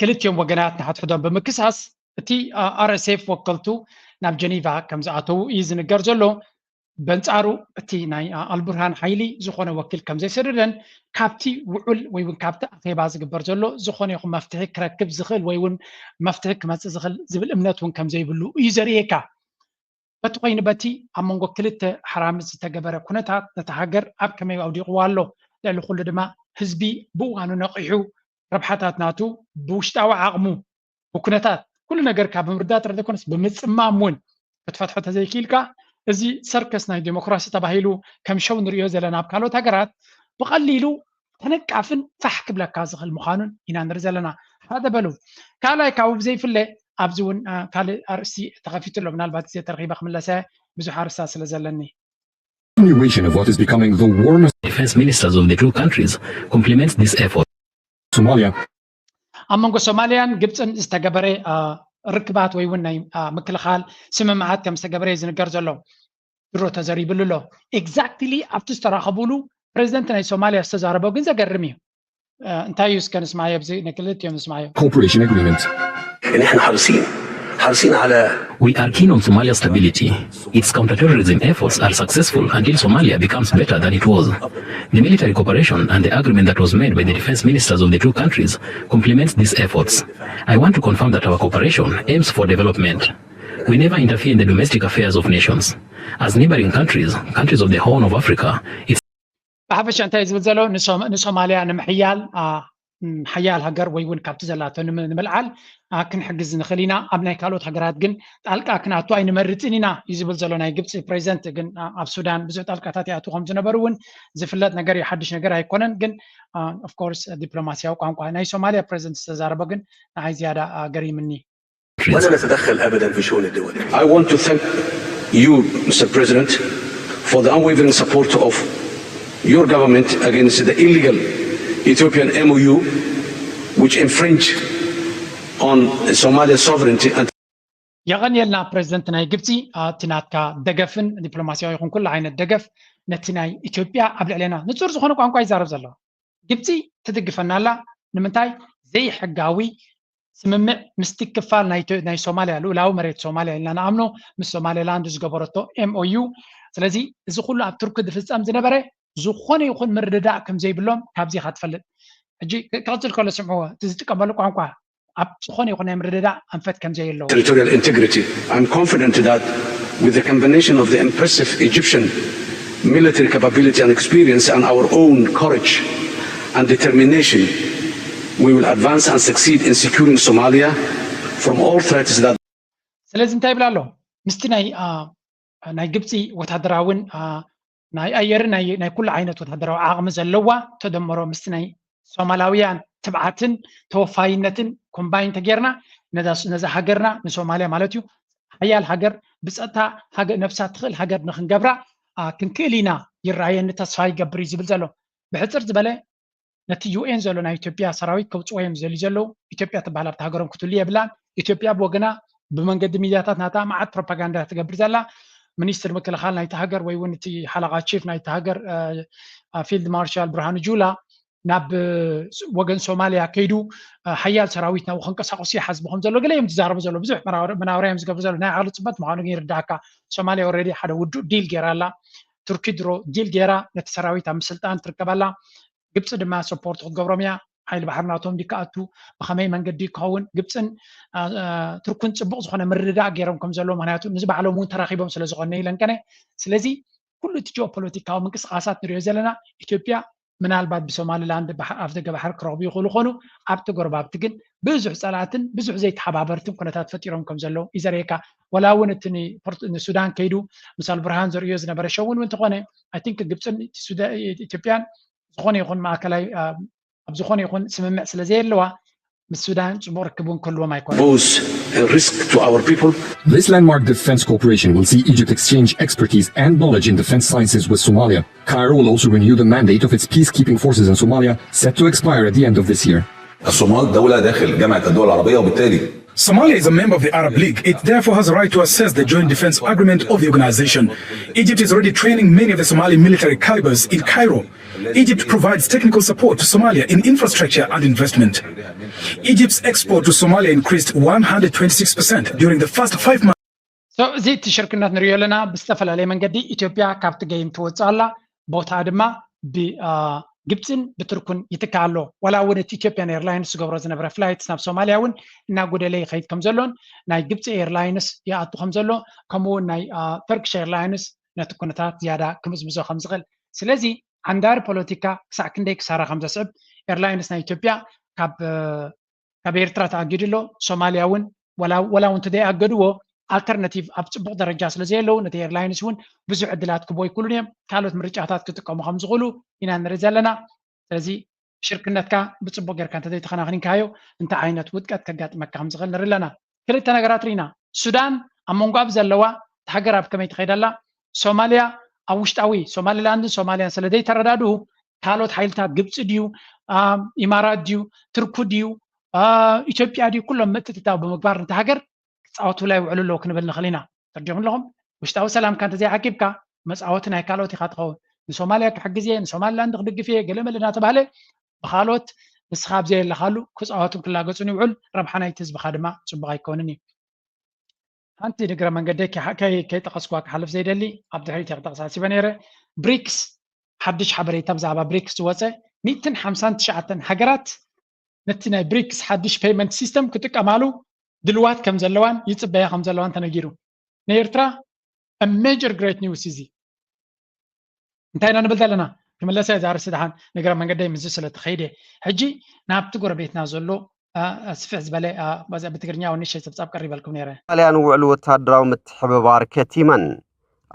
ክልቲኦም ወገናት ንሓድሕዶም ብምክሳስ እቲ ኣርኤስኤፍ ወከልቱ ናብ ጀኒቫ ከም ዝኣተዉ እዩ ዝንገር ዘሎ በንጻሩ እቲ ናይ ኣልቡርሃን ሓይሊ ዝኾነ ወኪል ከም ዘይሰደደን ካብቲ ውዑል ወይ እውን ካብቲ ኣኼባ ዝግበር ዘሎ ዝኾነ ይኹን መፍትሒ ክረክብ ዝኽእል ወይ እውን መፍትሒ ክመፅእ ዝኽእል ዝብል እምነት እውን ከም ዘይብሉ እዩ ዘርእየካ በቲ ኮይኑ በቲ ኣብ መንጎ ክልተ ሓራምዝ ዝተገበረ ኩነታት ነቲ ሃገር ኣብ ከመይ ኣውዲቕዋ ኣሎ ልዕሊ ኩሉ ድማ ህዝቢ ብእዋኑ ነቒሑ ረብሓታት ናቱ ብውሽጣዊ ዓቕሙ ብኩነታት ኩሉ ነገር ካብ ምርዳእ ጥራሕ ዘይኮነስ ብምፅማም እውን ክትፈትሖ ተዘይክኢልካ እዚ ሰርከስ ናይ ዴሞክራሲ ተባሂሉ ከም ሸው ንሪኦ ዘለና ኣብ ካልኦት ሃገራት ብቐሊሉ ተነቃፍን ፋሕ ክብለካ ዝኽእል ምዃኑን ኢና ንርኢ ዘለና ሓደ በሉ ካልኣይ ካብኡ ብዘይፍለ ኣብዚ እውን ካልእ ኣርእስቲ ተኸፊቱ ኣሎ ምናልባት ግዜ ተረኺበ ክምለሰ ብዙሕ ኣርስታት ስለ ዘለኒ Continuation of what is becoming the warmest defense ministers of the two countries compliments this effort. Somalia. ኣብ መንጎ ሶማልያን ግብፅን ዝተገበረ ርክባት ወይ እውን ናይ ምክልኻል ስምምዓት ከም ዝተገበረ እዩ ዝንገር ዘሎ ድሮ ተዘሪብሉ ኣሎ exactly ኣብቲ ዝተራኸቡሉ ፕሬዚደንት ናይ ሶማልያ ዝተዛረቦ ግን ዘገርም እዩ እንታይ እዩ እስከ ንስማዮ ኣብዚ ንክልቲኦም ንስማዮ Cooperation agreement. نحن حريصين حريصين على We are keen on Somalia's stability. Its counterterrorism efforts are successful until Somalia becomes better than it was. The military cooperation and the agreement that was made by the defense ministers of the two countries complements these efforts. I want to confirm that our cooperation aims for development. We never interfere in the domestic affairs of nations. As neighboring countries, countries of the Horn of Africa, it's ብሓፈሻ እንታይ ዝብል ዘሎ ንሶማልያ ንምሕያል ሓያል ሃገር ወይ እውን ካብቲ ዘላቶ ንምልዓል ክንሕግዝ ንኽእል ኢና ኣብ ናይ ካልኦት ሃገራት ግን ጣልቃ ክንኣቱ ኣይንመርፅን ኢና እዩ ዝብል ዘሎ ናይ ግብፂ ፕሬዚደንት ግን ኣብ ሱዳን ብዙሕ ጣልቃታት ይኣቱ ከም ዝነበሩ እውን ዝፍለጥ ነገር እዩ ሓድሽ ነገር ኣይኮነን ግን ኦፍኮርስ ዲፕሎማሲያዊ ቋንቋ ናይ ሶማልያ ፕሬዚደንት ዝተዛረቦ ግን ንዓይ ዝያዳ ገሪምኒ ولا نتدخل أبدا في شؤون الدول. I want to thank you, Mister President, for the unwavering support of your government against the illegal Ethiopian M O U, which infringe on Somalia's sovereignty and የቐንየልና ፕሬዚደንት ናይ ግብፂ፣ እቲ ናትካ ደገፍን ዲፕሎማሲያዊ ይኹን ኩሉ ዓይነት ደገፍ ነቲ ናይ ኢትዮጵያ ኣብ ልዕሌና ንፁር ዝኾነ ቋንቋ ይዛረብ ዘሎ። ግብፂ ትድግፈና ኣላ። ንምንታይ ዘይሕጋዊ ስምምዕ ምስቲ ክፋል ናይ ሶማልያ፣ ልኡላዊ መሬት ሶማልያ ኢልና ንኣምኖ፣ ምስ ሶማሌላንድ ዝገበረቶ M O U። ስለዚ እዚ ኩሉ ኣብ ቱርኪ ዝፍፀም ዝነበረ ዝኾነ ይኹን ምርድዳእ ከም ዘይብሎም ካብዚ ኢኻ ትፈልጥ። ሕጂ ክቕፅል ከሎ ስምዕዎ፣ እቲ ዝጥቀመሉ ቋንቋ ኣብ ዝኾነ ይኹን ናይ ምርድዳእ ኣንፈት ከም ዘየለዎ። Territorial integrity. I'm confident that with the combination of the impressive Egyptian military capability and experience and our own courage and determination, we will advance and succeed in securing Somalia from all threats that ስለዚ እንታይ ይብል ኣሎ? ምስቲ ናይ ናይ ግብፂ ወታደራውን ናይ ኣየርን ናይ ኩሉ ዓይነት ወታደራዊ ዓቕሚ ዘለዋ ተደመሮ ምስቲ ናይ ሶማላውያን ትብዓትን ተወፋይነትን ኮምባይን ተጌርና ነዛ ሃገርና ንሶማልያ ማለት እዩ ሓያል ሃገር ብፀጥታ ነብሳ ትኽእል ሃገር ንክንገብራ ክንክእል ኢና ይረኣየኒ ተስፋ ይገብር እዩ ዝብል ዘሎ። ብሕፅር ዝበለ ነቲ ዩኤን ዘሎ ናይ ኢትዮጵያ ሰራዊት ከውፅዎ እዮም ዝደልዩ ዘለዉ። ኢትዮጵያ ትበሃል ኣብቲ ሃገሮም ክትህሉ የብላን። ኢትዮጵያ ብወገና ብመንገዲ ሚድያታት ናታ መዓት ፕሮፓጋንዳ ትገብር ዘላ። ሚኒስትር ምክልኻል ናይቲ ሃገር ወይ እውን እቲ ሓለቓ ቺፍ ናይቲ ሃገር ፊልድ ማርሻል ብርሃኑ ጁላ ናብ ወገን ሶማልያ ከይዱ ሓያል ሰራዊት ናብኡ ከንቀሳቀሱ ይሓስቡ ከም ዘሎ ገለ እዮም ዝዛረቡ ዘሎ። ብዙሕ መናውርያ እዮም ዝገብሩ ዘሎ። ናይ ዓቕሊ ፅበት ምዃኑ ግን ይርዳእካ። ሶማልያ ኦልሬዲ ሓደ ውዱእ ዲል ገይራ ኣላ። ቱርኪ ድሮ ዲል ገይራ ነቲ ሰራዊት ኣብ ምስልጣን ትርከብ ኣላ። ግብፂ ድማ ሰፖርት ክትገብሮም እያ። ሓይሊ ባሕሪ ናቶም ድዩ ክኣቱ ብኸመይ መንገዲ ክኸውን ግብፅን ቱርክን ፅቡቕ ዝኾነ ምርድዳእ ገይሮም ከም ዘለዎ ምክንያቱ ንዚ ባዕሎም እውን ተራኺቦም ስለ ዝኾነ ኢለን ቀነ ስለዚ ኩሉ እቲ ጂኦፖለቲካዊ ምንቅስቃሳት ንሪኦ ዘለና ኢትዮጵያ ምናልባት ብሶማሊላንድ ኣፍ ደገ ባሕሪ ክረኽቡ ይኽእሉ ኾኑ ኣብቲ ጎረባብቲ ግን ብዙሕ ፀላእትን ብዙሕ ዘይተሓባበርትን ኩነታት ፈጢሮም ከም ዘለዉ ይዘርእየካ። ወላ እውን እቲ ንሱዳን ከይዱ ምስ ኣልቡርሃን ዘርእዮ ዝነበረ ሸውን እውን እንተኾነ I think ግብፅን ኢትዮጵያን ዝኾነ ይኹን ማእከላይ ኣብ ዝኾነ ይኹን ስምምዕ ስለ ዘየለዋ ምስ ሱዳን ፅቡቕ ርክብ እውን ክህልዎም ኣይኮነን። pose a risk to our people. This landmark defense cooperation will see Egypt exchange expertise and knowledge in defense sciences with Somalia. Cairo will also renew the mandate of its peacekeeping forces in Somalia, set to expire at the end of this year. الصومال دولة داخل جامعة الدول العربية وبالتالي Somalia is a member of the Arab League. It therefore has a right to assess the joint defense agreement of the organization. Egypt is already training many of the Somali military calibers in Cairo. Egypt provides technical support to Somalia in infrastructure and investment. Egypt's export to Somalia increased one hundred twenty-six percent during the first five months. እዚ እቲ ሽርክነት ንሪኦ ኣለና ብዝተፈላለየ መንገዲ ኢትዮጵያ ካብቲ ገይም ትወፅእ ኣላ ቦታኣ ድማ ብግብፅን ብቱርኩን ይትካእ ኣሎ። ዋላ እውን እቲ ኢትዮጵያን ኤርላይንስ ዝገብሮ ዝነበረ ፍላይትስ ናብ ሶማልያ እውን እናጎደለ ይኸይድ ከም ዘሎን ናይ ግብፂ ኤርላይንስ ይኣቱ ከም ዘሎ ከምኡ እውን ናይ ተርክሽ ኤርላይንስ ነቲ ኩነታት ዝያዳ ክምዝምዞ ከም ዝኽእል ስለዚ ዓንዳሪ ፖለቲካ ክሳዕ ክንደይ ክሳራ ከም ዘስዕብ ኤርላይንስ ናይ ኢትዮጵያ ካብ ካብ ኤርትራ ተኣጊዱ ኣሎ። ሶማልያ እውን ወላ እውን እንተዘይኣገድዎ ኣልተርናቲቭ ኣብ ፅቡቕ ደረጃ ስለ ዘየለዉ ነቲ ኤርላይንስ እውን ብዙሕ ዕድላት ክቦ ይክሉን እዮም። ካልኦት ምርጫታት ክጥቀሙ ከም ዝኽእሉ ኢና ንርኢ ዘለና። ስለዚ ሽርክነትካ ብፅቡቕ ጌርካ እንተዘይተኸናኽኒንካዮ እንታይ ዓይነት ውድቀት ከጋጥመካ ከም ዝኽእል ንርኢ ኣለና። ክልተ ነገራት ርኢና። ሱዳን ኣብ መንጎ ኣብ ዘለዋ እቲ ሃገር ኣብ ከመይ ትኸይድ ኣላ። ሶማልያ ኣብ ውሽጣዊ ሶማሊላንድን ሶማልያን ስለ ዘይተረዳድኡ ካልኦት ሓይልታት ግብፂ ድዩ ኢማራት ድዩ ትርኩ ድዩ ኢትዮጵያ ድዩ ኩሎም ምትእትታው ብምግባር ነቲ ሃገር ክፃወቱላ ይውዕሉ ኣለዉ ክንብል ንኽእል ኢና። ተርዲኹም ኣለኹም። ውሽጣዊ ሰላምካ እንተዘይዓቂብካ መፃወቲ ናይ ካልኦት ኢኻ ትኸውን። ንሶማልያ ክሕግዝ እየ ንሶማሊላንድ ክድግፍ እየ ገለመለ እናተባህለ ብኻልኦት ንስኻ ኣብ ዘየለኻሉ ክፃወቱን ክላገፁን ይውዕል። ረብሓ ናይቲ ህዝብኻ ድማ ፅቡቕ ኣይከውንን እዩ። ሓንቲ ንግረ መንገደይ ከይጠቐስኳ ክሓልፍ ዘይደሊ ኣብ ድሕሪት እየ ክጠቕስ ሓሲበ ነይረ። ብሪክስ ሓድሽ ሓበሬታ ብዛዕባ ብሪክስ ዝወፀ ሚእትን ሓምሳን ትሽዓተን ሃገራት ነቲ ናይ ብሪክስ ሓድሽ ፔይመንት ሲስተም ክጥቀማሉ ድልዋት ከም ዘለዋን ይፅበያ ከም ዘለዋን ተነጊሩ። ንኤርትራ ሜጀር ግሬት ኒውስ እዚ እንታይ ኢና ንብል ዘለና? ክምለሰ እዛ ርእሲ ደሓን ንግረ መንገደይ ምስዚ ስለ ተኸይደ ሕጂ ናብቲ ጎረቤትና ዘሎ ስፍሕ ዝበለ ብትግርኛ ወንሸ ፀብፃብ ቀሪበልኩም ነይረ። ጣልያን ውዕል ወታደራዊ ምትሕብባር ከቲመን።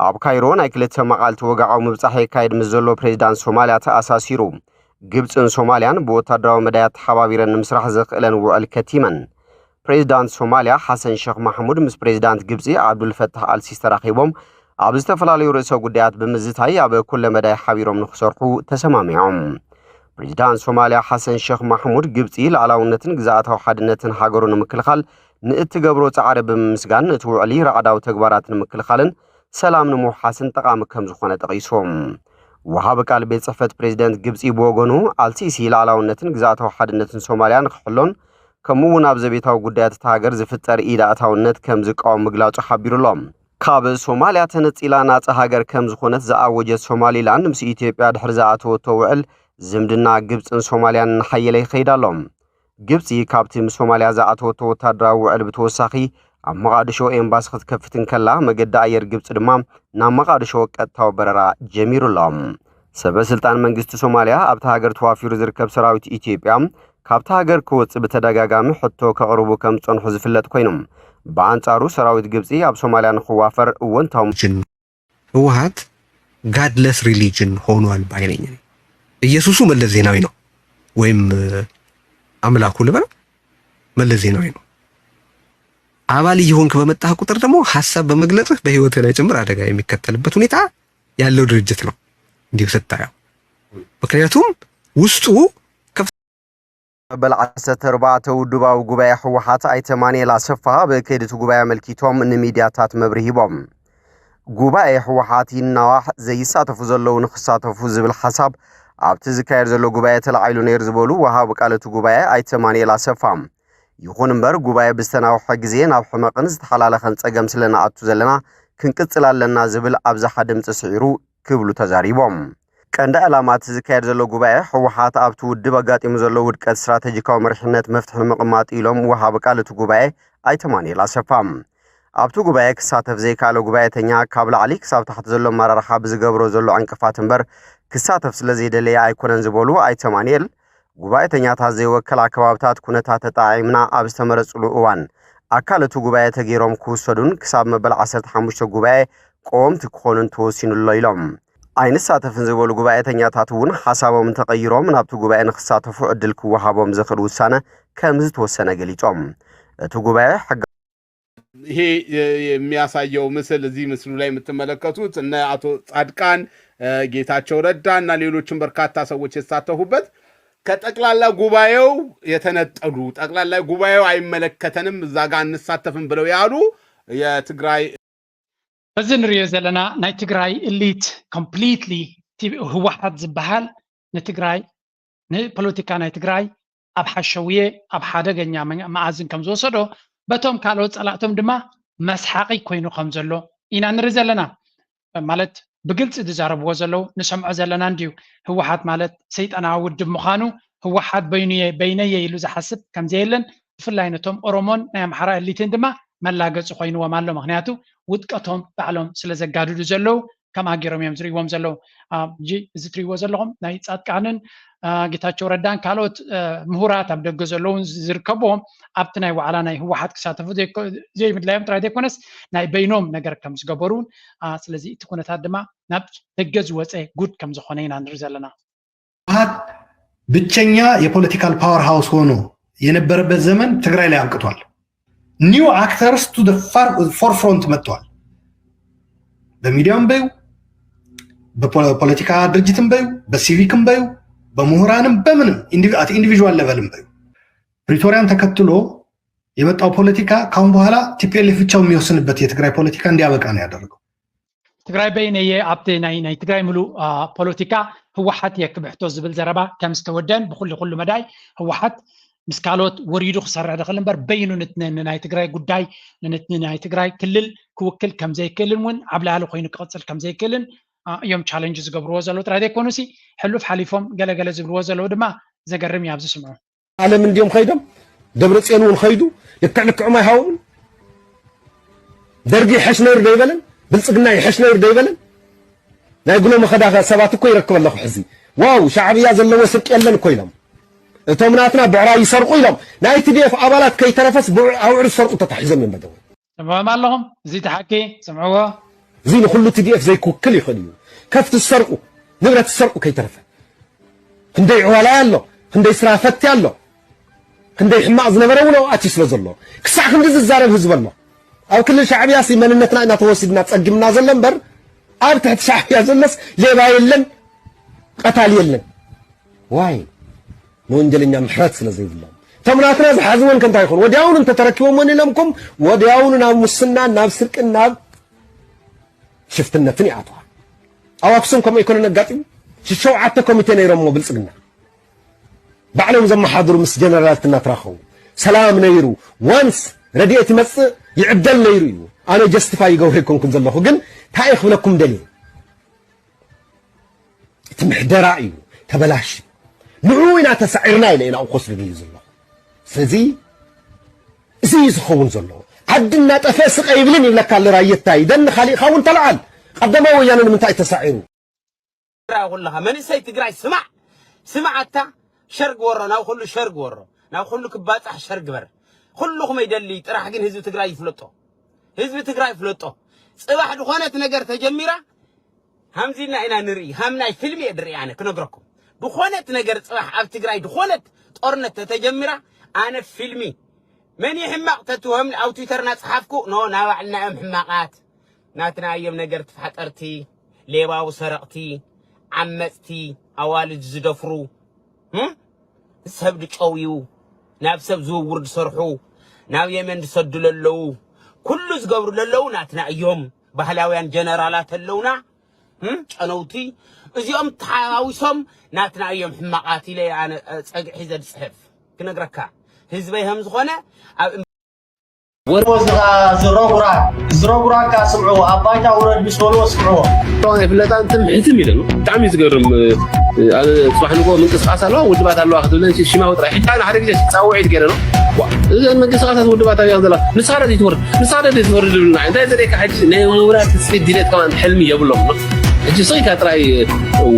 ኣብ ካይሮ ናይ ክልተ መቓልቲ ወግዓዊ ምብጻሕ የካይድ ምስ ዘሎ ፕሬዚዳንት ሶማልያ ተኣሳሲሩ ግብፅን ሶማልያን ብወታደራዊ መዳያት ተሓባቢረን ንምስራሕ ዘኽእለን ውዕል ከቲመን። ፕሬዚዳንት ሶማልያ ሓሰን ሸኽ ማሕሙድ ምስ ፕሬዚዳንት ግብጺ ዓብዱልፈታሕ ኣልሲሲ ተራኺቦም ኣብ ዝተፈላለዩ ርእሰ ጉዳያት ብምዝታይ ኣብ ኩለ መዳይ ሓቢሮም ንክሰርሑ ተሰማሚዖም። ፕሬዚዳንት ሶማልያ ሓሰን ሸኽ ማሕሙድ ግብጺ ሉዓላውነትን ግዝኣታዊ ሓድነትን ሃገሩ ንምክልኻል ንእትገብሮ ጻዕሪ ብምምስጋን እቲ ውዕሊ ራዕዳዊ ተግባራት ንምክልኻልን ሰላም ንምውሓስን ጠቓሚ ከም ዝኾነ ጠቒሶም። ወሃቢ ቃል ቤት ጽሕፈት ፕሬዚደንት ግብጺ ብወገኑ ኣልሲሲ ሉዓላውነትን ግዝኣታዊ ሓድነትን ሶማልያ ንክሕሎን ከምኡ እውን ኣብ ዘቤታዊ ጉዳያት እታ ሃገር ዝፍጠር ኢድ ኣእታውነት ከም ዝቃወም ምግላጹ ሓቢሩ ኣሎ። ካብ ሶማልያ ተነጺላ ናጻ ሃገር ከም ዝኾነት ዝኣወጀት ሶማሊላንድ ምስ ኢትዮጵያ ድሕሪ ዝኣተወቶ ውዕል ዝምድና ግብጽን ሶማልያን እናሓየለ ይኸይድ ኣሎ። ግብጺ ካብቲ ምስ ሶማልያ ዝኣተወቶ ወታደራዊ ውዕል ብተወሳኺ ኣብ መቓድሾ ኤምባሲ ክትከፍት እንከላ መገዲ ኣየር ግብጺ ድማ ናብ መቓድሾ ቀጥታዊ በረራ ጀሚሩ ኣሎ። ሰበ ስልጣን መንግስቲ ሶማልያ ኣብታ ሃገር ተዋፊሩ ዝርከብ ሰራዊት ኢትዮጵያ ካብታ ሃገር ክወጽእ ብተደጋጋሚ ሕቶ ከቕርቡ ከም ዝጸንሑ ዝፍለጥ ኮይኑ፣ ብኣንጻሩ ሰራዊት ግብጺ ኣብ ሶማልያ ንክዋፈር እወንታዊ ጅን ህወሓት ጋድለስ ሪሊጅን ሆኗል ባይ ነኝ። ኢየሱሱ መለስ ዜናዊ ነው ወይም አምላኩ ልበል መለስ ዜናዊ ነው። አባል እየሆንክ በመጣህ ቁጥር ደግሞ ሀሳብ በመግለጽህ በህይወትህ ላይ ጭምር አደጋ የሚከተልበት ሁኔታ ያለው ድርጅት ነው እንዲሁ ስታየው። ምክንያቱም ውስጡ መበል ዓሰርተ ኣርባዕተ ውድባዊ ጉባኤ ህወሓት ኣይተ ማንኤል ኣሰፋ ኣብ ከይዲ እቲ ጉባኤ ኣመልኪቶም ንሚድያታት መብርሂ ሂቦም። ጉባኤ ህወሓት ይናዋሕ፣ ዘይሳተፉ ዘለዉ ንክሳተፉ ዝብል ሓሳብ ኣብቲ ዝካየድ ዘሎ ጉባኤ ተላዒሉ ነይሩ ዝበሉ ወሃቢ ቃል እቲ ጉባኤ ኣይተ ማንኤል ኣሰፋ፣ ይኹን እምበር ጉባኤ ብዝተናውሐ ግዜ ናብ ሕመቕን ዝተሓላለኸን ጸገም ስለ ንኣቱ ዘለና ክንቅጽል ኣለና ዝብል ኣብዝሓ ድምጺ ስዒሩ ክብሉ ተዛሪቦም። ቀንዲ ዕላማ እቲ ዝካየድ ዘሎ ጉባኤ ህወሓት ኣብቲ ውድብ ኣጋጢሙ ዘሎ ውድቀት ስትራተጂካዊ መሪሕነት መፍትሒ ንምቕማጥ ኢሎም ወሃቢ ቃል እቲ ጉባኤ ኣይተ ማንኤል ኣሰፋ ኣብቲ ጉባኤ ክሳተፍ ዘይከኣለ ጉባኤተኛ ካብ ላዕሊ ክሳብ ታሕቲ ዘሎ ኣመራርሓ ብዝገብሮ ዘሎ ዕንቅፋት እምበር ክሳተፍ ስለ ዘይደለየ ኣይኮነን ዝበሉ ኣይተ ማንኤል ጉባኤተኛታት ዘይወከላ ከባብታት ኩነታት ተጠዓዒምና ኣብ ዝተመረፅሉ እዋን ኣካል እቲ ጉባኤ ተገይሮም ክውሰዱን ክሳብ መበል ዓሰርተ ሓሙሽተ ጉባኤ ቀወምቲ ክኾኑን ተወሲኑ ኣሎ ኢሎም። ኣይንሳተፍን ዝበሉ ጉባኤተኛታት እውን ሓሳቦም እንተቐይሮም ናብቲ ጉባኤ ንክሳተፉ ዕድል ክወሃቦም ዝኽእል ውሳነ ከም ዝተወሰነ ገሊፆም። እቲ ጉባኤ ሕጋ ይሄ የሚያሳየው ምስል እዚህ ምስሉ ላይ የምትመለከቱት እነ አቶ ጻድቃን ጌታቸው ረዳ እና ሌሎችም በርካታ ሰዎች የተሳተፉበት ከጠቅላላ ጉባኤው የተነጠሉ፣ ጠቅላላ ጉባኤው አይመለከተንም፣ እዛ ጋር አንሳተፍም ብለው ያሉ የትግራይ በዚ ንሪኦ ዘለና ናይ ትግራይ elite completely ህወሓት ዝበሃል ንትግራይ ንፖለቲካ ናይ ትግራይ ኣብ ሓሸውየ ኣብ ሓደገኛ መኣዝን ከም ዝወሰዶ በቶም ካልኦት ፀላእቶም ድማ መስሓቒ ኮይኑ ከም ዘሎ ኢና ንርኢ ዘለና። ማለት ብግልፂ ዝዛረብዎ ዘለዉ ንሰምዖ ዘለና እንድዩ። ህወሓት ማለት ሰይጣናዊ ውድብ ምዃኑ ህወሓት በይኑየ በይነየ ኢሉ ዝሓስብ ከምዘየለን ብፍላይ ነቶም ኦሮሞን ናይ ኣምሓራ እሊትን ድማ መላገፂ ኮይንዎም ኣሎ። ምክንያቱ ውድቀቶም ባዕሎም ስለ ዘጋድዱ ዘለዉ ከምኣ ገይሮም እዮም ዝርእይዎም ዘለዉ። ሕጂ እዚ ትርእይዎ ዘለኹም ናይ ፃድቃንን ጌታቸው ረዳን ካልኦት ምሁራት ኣብ ደገ ዘለውን ዝርከብዎም ኣብቲ ናይ ዋዕላ ናይ ህወሓት ክሳተፉ ዘይምድላዮም ጥራይ ዘይኮነስ ናይ በይኖም ነገር ከም ዝገበሩን ስለዚ እቲ ኩነታት ድማ ናብ ደገ ዝወፀ ጉድ ከም ዝኾነ ኢና ንርኢ ዘለና። ህወሓት ብቸኛ የፖለቲካል power house ሆኖ የነበረበት ዘመን ትግራይ ላይ አብቅቷል። new actors to forefront መጥተዋል። በሚዲያም በዩ በፖለቲካ ድርጅትም በዩ በሲቪክም በዩ በምሁራንም በምንም at individual levelም በዩ ፕሪቶሪያን ተከትሎ የመጣው ፖለቲካ ካሁን በኋላ ቲፒኤልኤፍ ብቻው የሚወስንበት የትግራይ ፖለቲካ እንዲያበቃ ነው ያደረገው። ትግራይ በይነየ ኣብቲ ናይ ናይ ትግራይ ምሉእ ፖለቲካ ህወሓት እየ ክብሕቶ ዝብል ዘረባ ከም ዝተወደን ብኩሉ ኩሉ መዳይ ህወሓት ምስ ካልኦት ወሪዱ ክሰርሕ ዝኽእል እምበር በይኑ ንናይ ትግራይ ጉዳይ ንናይ ትግራይ ክልል ክውክል ከም ዘይክእልን እውን ኣብ ላዕሊ ኮይኑ ክቕፅል ከም ዘይክእልን እዮም ቻለንጅ ዝገብርዎ ዘለዉ ጥራይ ዘይኮኑሲ ሕሉፍ ሓሊፎም ገለገለ ዝብልዎ ዘለዉ ድማ ዘገርም እዩ ኣብዚ ስምዑ። ዓለም እንድዮም ኸይዶም ደብረፅዮን እውን ኸይዱ ልክዕ ልክዑም ኣይሃወምን። ደርጊ ይሐሽ ነይሩ ዶ ይበለን? ብልፅግና ይሐሽ ነይሩ ዶ ይበለን? ናይ ጉሎ መኸዳ ሰባት እኮ ይረክብ ኣለኹ ሕዚ። ዋው ሻዕብያ ዘለዎ ስርቂ የለን እኮ ኢሎም። እቶም ናትና ብዕራይ ይሰርቁ ኢሎም። ናይ ቲ ዲ ኤፍ ኣባላት ከይተረፈስ ኣውዕር ዝሰርቁ ተታሒዞም እዮም በደወ። ሰምዕዎም ኣለኹም። እዚ ተሓቂ ስምዕዎ። እዚ ንኹሉ ቲ ዲ ኤፍ ዘይክውክል ይኽእል እዩ። ከፍቲ ዝሰርቁ፣ ንብረት ዝሰርቁ ከይተረፈ። ክንደይ ዕዋላይ ኣሎ፣ ክንደይ ስራ ፈቲ ኣሎ። ክንደይ ሕማቕ ዝነበረ እውን ኣብኡ ኣትዩ ስለ ዘሎ፣ ክሳዕ ክንዲ ዝዛረብ ህዝቢ ኣሎ። ኣብ ክልል ሻዕብያሲ መንነትና ኢና ተወሲድና ጸጊምና ዘሎ እምበር፣ ኣብ ትሕቲ ሻዕብያ ዘሎስ ሌባ የለን፣ ቀታሊ የለን። ዋይ፣ ንወንጀለኛ ምሕረት ስለ ዘይብሎም፣ እቶም ናትና ዝሓዝወን ከ እንታይ ይኾን? ወዲያውኑ እንተተረኪቦም ወን ኢሎምኩም፣ ወዲያውኑ ናብ ሙስናን ናብ ስርቅን ናብ ሽፍትነትን ይኣትዋ። ኣብ ኣክሱም ከምኡ ኣይኮነን ኣጋጢሙ። ሽሸውዓተ ኮሚቴ ነይሮምዎ ብልጽግና፣ ባዕሎም ዘመሓድሩ ምስ ጀነራላት እናተራኸቡ፣ ሰላም ነይሩ። ዋንስ ረድኤት ይመጽእ ይዕደል ነይሩ እዩ። ኣነ ጀስቲፋይ ይገብሮ ኣይኮንኩን ዘለኹ፣ ግን እንታይ ክብለኩም ደልየ፣ እቲ ምሕደራ እዩ ተበላሽዩ። ንዕኡ ኢና ተሳዒርና ኢለ ኢና ክወስድ ደልዩ ዘለኹ። ስለዚ እዚ እዩ ዝኸውን ዘሎ። ዓዲ እናጠፍአ ስቕ ኣይብልን ይብለካ ኣሎ ራየታይ። ደን ካሊእኻ እውን ተለዓል። ቀዳማይ ወያነ ንምንታይ ተሳዒሩ? ትግራይ ኩልኻ መንእሰይ ትግራይ ስማዕ፣ ስማዕ ኣታ ሸር ግበሮ፣ ናብ ኩሉ ሸር ግበሮ፣ ናብ ኩሉ ክባፃሕ ሸር ግበር። ኩሉ ክመይ ደሊ ጥራሕ ግን ህዝቢ ትግራይ ይፍለጦ፣ ህዝቢ ትግራይ ይፍለጦ። ፅባሕ ዝኾነት ነገር ተጀሚራ ሃምዚና ኢና ንርኢ፣ ሃም ናይ ፊልሚ እየ ድርኢ ኣነ ክነግረኩም። ዝኾነት ነገር ፅባሕ ኣብ ትግራይ ዝኾነት ጦርነት ተተጀሚራ ኣነ ፊልሚ መን እዩ ሕማቕ ተትህቦም ኣብ ትዊተርና ፀሓፍኩ ኖ ናባዕልና እዮም ሕማቓት ናትና እዮም ነገር ተፋጠርቲ ሌባዊ ሰረቕቲ ዓመፅቲ ኣዋልድ ዝደፍሩ እም? ሰብ ዝጨውዩ ናብ ሰብ ዝውውር ዝሰርሑ ናብ የመን ዝሰዱ ለለዉ ኩሉ ዝገብሩ ለለዉ ናትና እዮም ባህላውያን ጀነራላት ኣለውና እም? ጨነውቲ እዚኦም ተሓዋዊሶም ናትና እዮም ሕማቓት ኢለ ኣነ ፀግዒ ሒዘ ዝፅሕፍ ክነግረካ ህዝበይ ከም ዝኾነ ኣብ ወርሞዝኻ ዝሮጉራ ዝሮጉራካ ስምዕዎ ኣብ ባይታ ውረድ ምስ በልዎ ስምዕዎ። ኣይፍለጣን ትም ሕትም ኢለን ብጣዕሚ እዩ ዝገርም። ኣነ ፅባሕ ንግሆ ምንቅስቃስ ኣለዋ ውድባት ኣለዋ ክትብለን ሽማዊ ጥራይ ሕጂ ኣነ ሓደ ግዜ ፃውዒት ገይረ ነው እዘን ምንቅስቃሳት ውድባት ኣብያ ዘላ ንስኻ ደ ትወርድ ንስኻ ደ ትወርድ ዝብልና እንታይ ዘርእየካ ሕጂ ናይ ውራት ትፅቢት ድሌት ከማን ሕልሚ የብሎም። ሕጂ ስቕ ኢልካ ጥራይ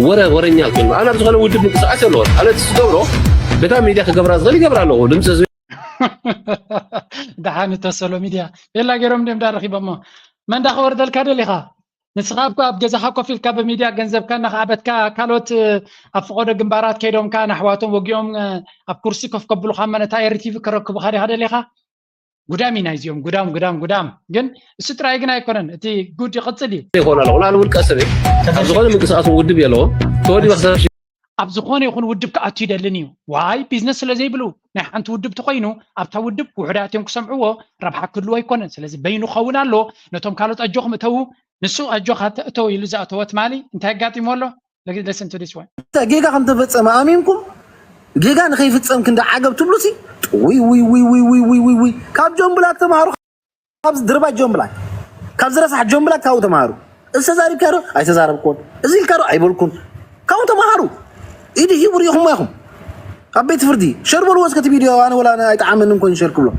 ወረ ወረኛ ክትብል ኣነ ኣብ ዝኾነ ውድብ ምንቅስቃስ የለዎን ኣነ ትዝገብሮ በታ ሚድያ ክገብራ ዝኽእል ይገብራ ኣለዎ ድምፂ ህዝቢ ደሓን እተሰሎ ሚድያ ቤላ ገይሮም እንዲም ዳ ረኺቦሞ መን ዳ ክወርደልካ ደሊኻ ንስኻ እኮ ኣብ ገዛኻ ኮፍ ኢልካ ብሚድያ ገንዘብካ እናኸዓበትካ ካልኦት ኣብ ፈቐዶ ግንባራት ከይዶም ከኣ ንኣሕዋቶም ወጊኦም ኣብ ኩርሲ ኮፍ ከብሉኻ እሞ ነታ ኤሪ ቲቪ ከረክቡኻ ዲኻ ደሊኻ ጉዳም ኢና እዚኦም ጉዳም ጉዳም ጉዳም ግን እሱ ጥራይ ግን ኣይኮነን እቲ ጉድ ይቕጽል እዩ ይኾን ኣለኹ ንኣነ ውልቀ ሰብ ኣብ ዝኾነ ምንቅስቃስ ውድብ የለዎም ተወዲበ ክሰርሕ ኣብ ዝኾነ ይኹን ውድብ ክኣቱ ይደልን እዩ ዋይ ቢዝነስ ስለ ዘይብሉ ናይ ሓንቲ ውድብ ተኾይኑ ኣብታ ውድብ ውሑዳት እዮም ክሰምዕዎ ረብሓ ክህልዎ ኣይኮነን ስለዚ በይኑ ክኸውን ኣለዎ ነቶም ካልኦት ኣጆኹም እተዉ ንሱ ኣጆኻ እተው ኢሉ ዝኣተወ ትማሊ እንታይ ኣጋጢሞ ኣሎ listen to this one ጌጋ ከም ተፈጸመ ኣሚንኩም ጌጋ ንኸይፍጸም ክንዲ ዓገብ ትብሉሲ ውይ ውይ ውይ ውይ ውይ ውይ ውይ ካብ ጆምብላት ተማሃሩ ካብዚ ድርባይ ጆምብላት ካብዚ ረሳሕ ጆምብላት ካብኡ ተማሃሩ እዚ ተዛሪብካ ዶ ኣይተዛረብኩን እዚ ኢልካ ዶ ኣይበልኩን ካብኡ ተማሃሩ ኢድ ሂቡ ሪኢኹሞ ኢኹም ኣብ ቤት ፍርዲ ሸር በልዎ እስከ እቲ ቪድዮ ኣነ ወላ ኣይጠዓመንን ኮይኑ ሸር ክብሎ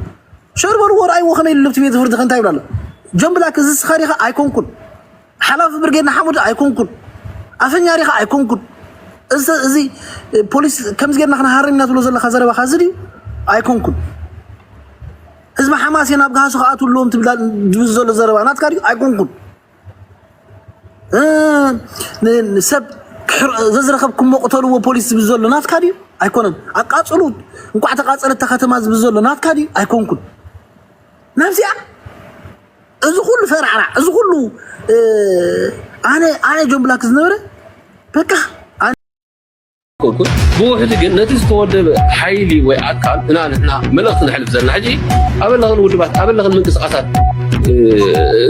ሸር በልዎ ረኣይዎ ከመይ ኢሉ ኣብቲ ቤት ፍርዲ ከ እንታይ ይብላ ኣሎ ጆምብላክ እዚ እስኻ ዲኻ ኣይኮንኩን ሓላፊ ብርጌድ ንሓመዱ ኣይኮንኩን ኣፈኛ ዲኻ ኣይኮንኩን እዚ እዚ ፖሊስ ከምዚ ጌርና ክንሃርም ኢና ትብሎ ዘለኻ ዘረባኻ እዚ ድዩ ኣይኮንኩን ህዝቢ ሓማሴን ኣብ ጋህሱ ክኣትዉ ኣለዎም ትብል ዝብል ዘሎ ዘረባ ናትካ ድዩ ኣይኮንኩን እ፣ ን- ንሰብ ክሕር- ዘዝረኸብኩሞ ቅተልዎ ፖሊስ ዝብል ዘሎ ናትካ ድዩ ኣይኮነን ኣቃፅሉ እንቋዕ ተቃፀለት እታ ከተማ ዝብል ዘሎ ናትካ ድዩ ኣይኮንኩን ናብዚኣ እዚ ኩሉ ፈራዕራዕ እዚ ኩሉ እ፣ ኣነ ኣነ ጆን ብላክ ዝነበረ በቃ ኣነ ኮንኩን ብውሕዲ ግን ነቲ ዝተወደበ ሓይሊ ወይ ኣካል እና ንሕና መልእኽቲ ነሕልፍ ዘለና ሕጂ ኣበለኽን ውድባት ኣበለኽን ምንቅስቃሳት እ፣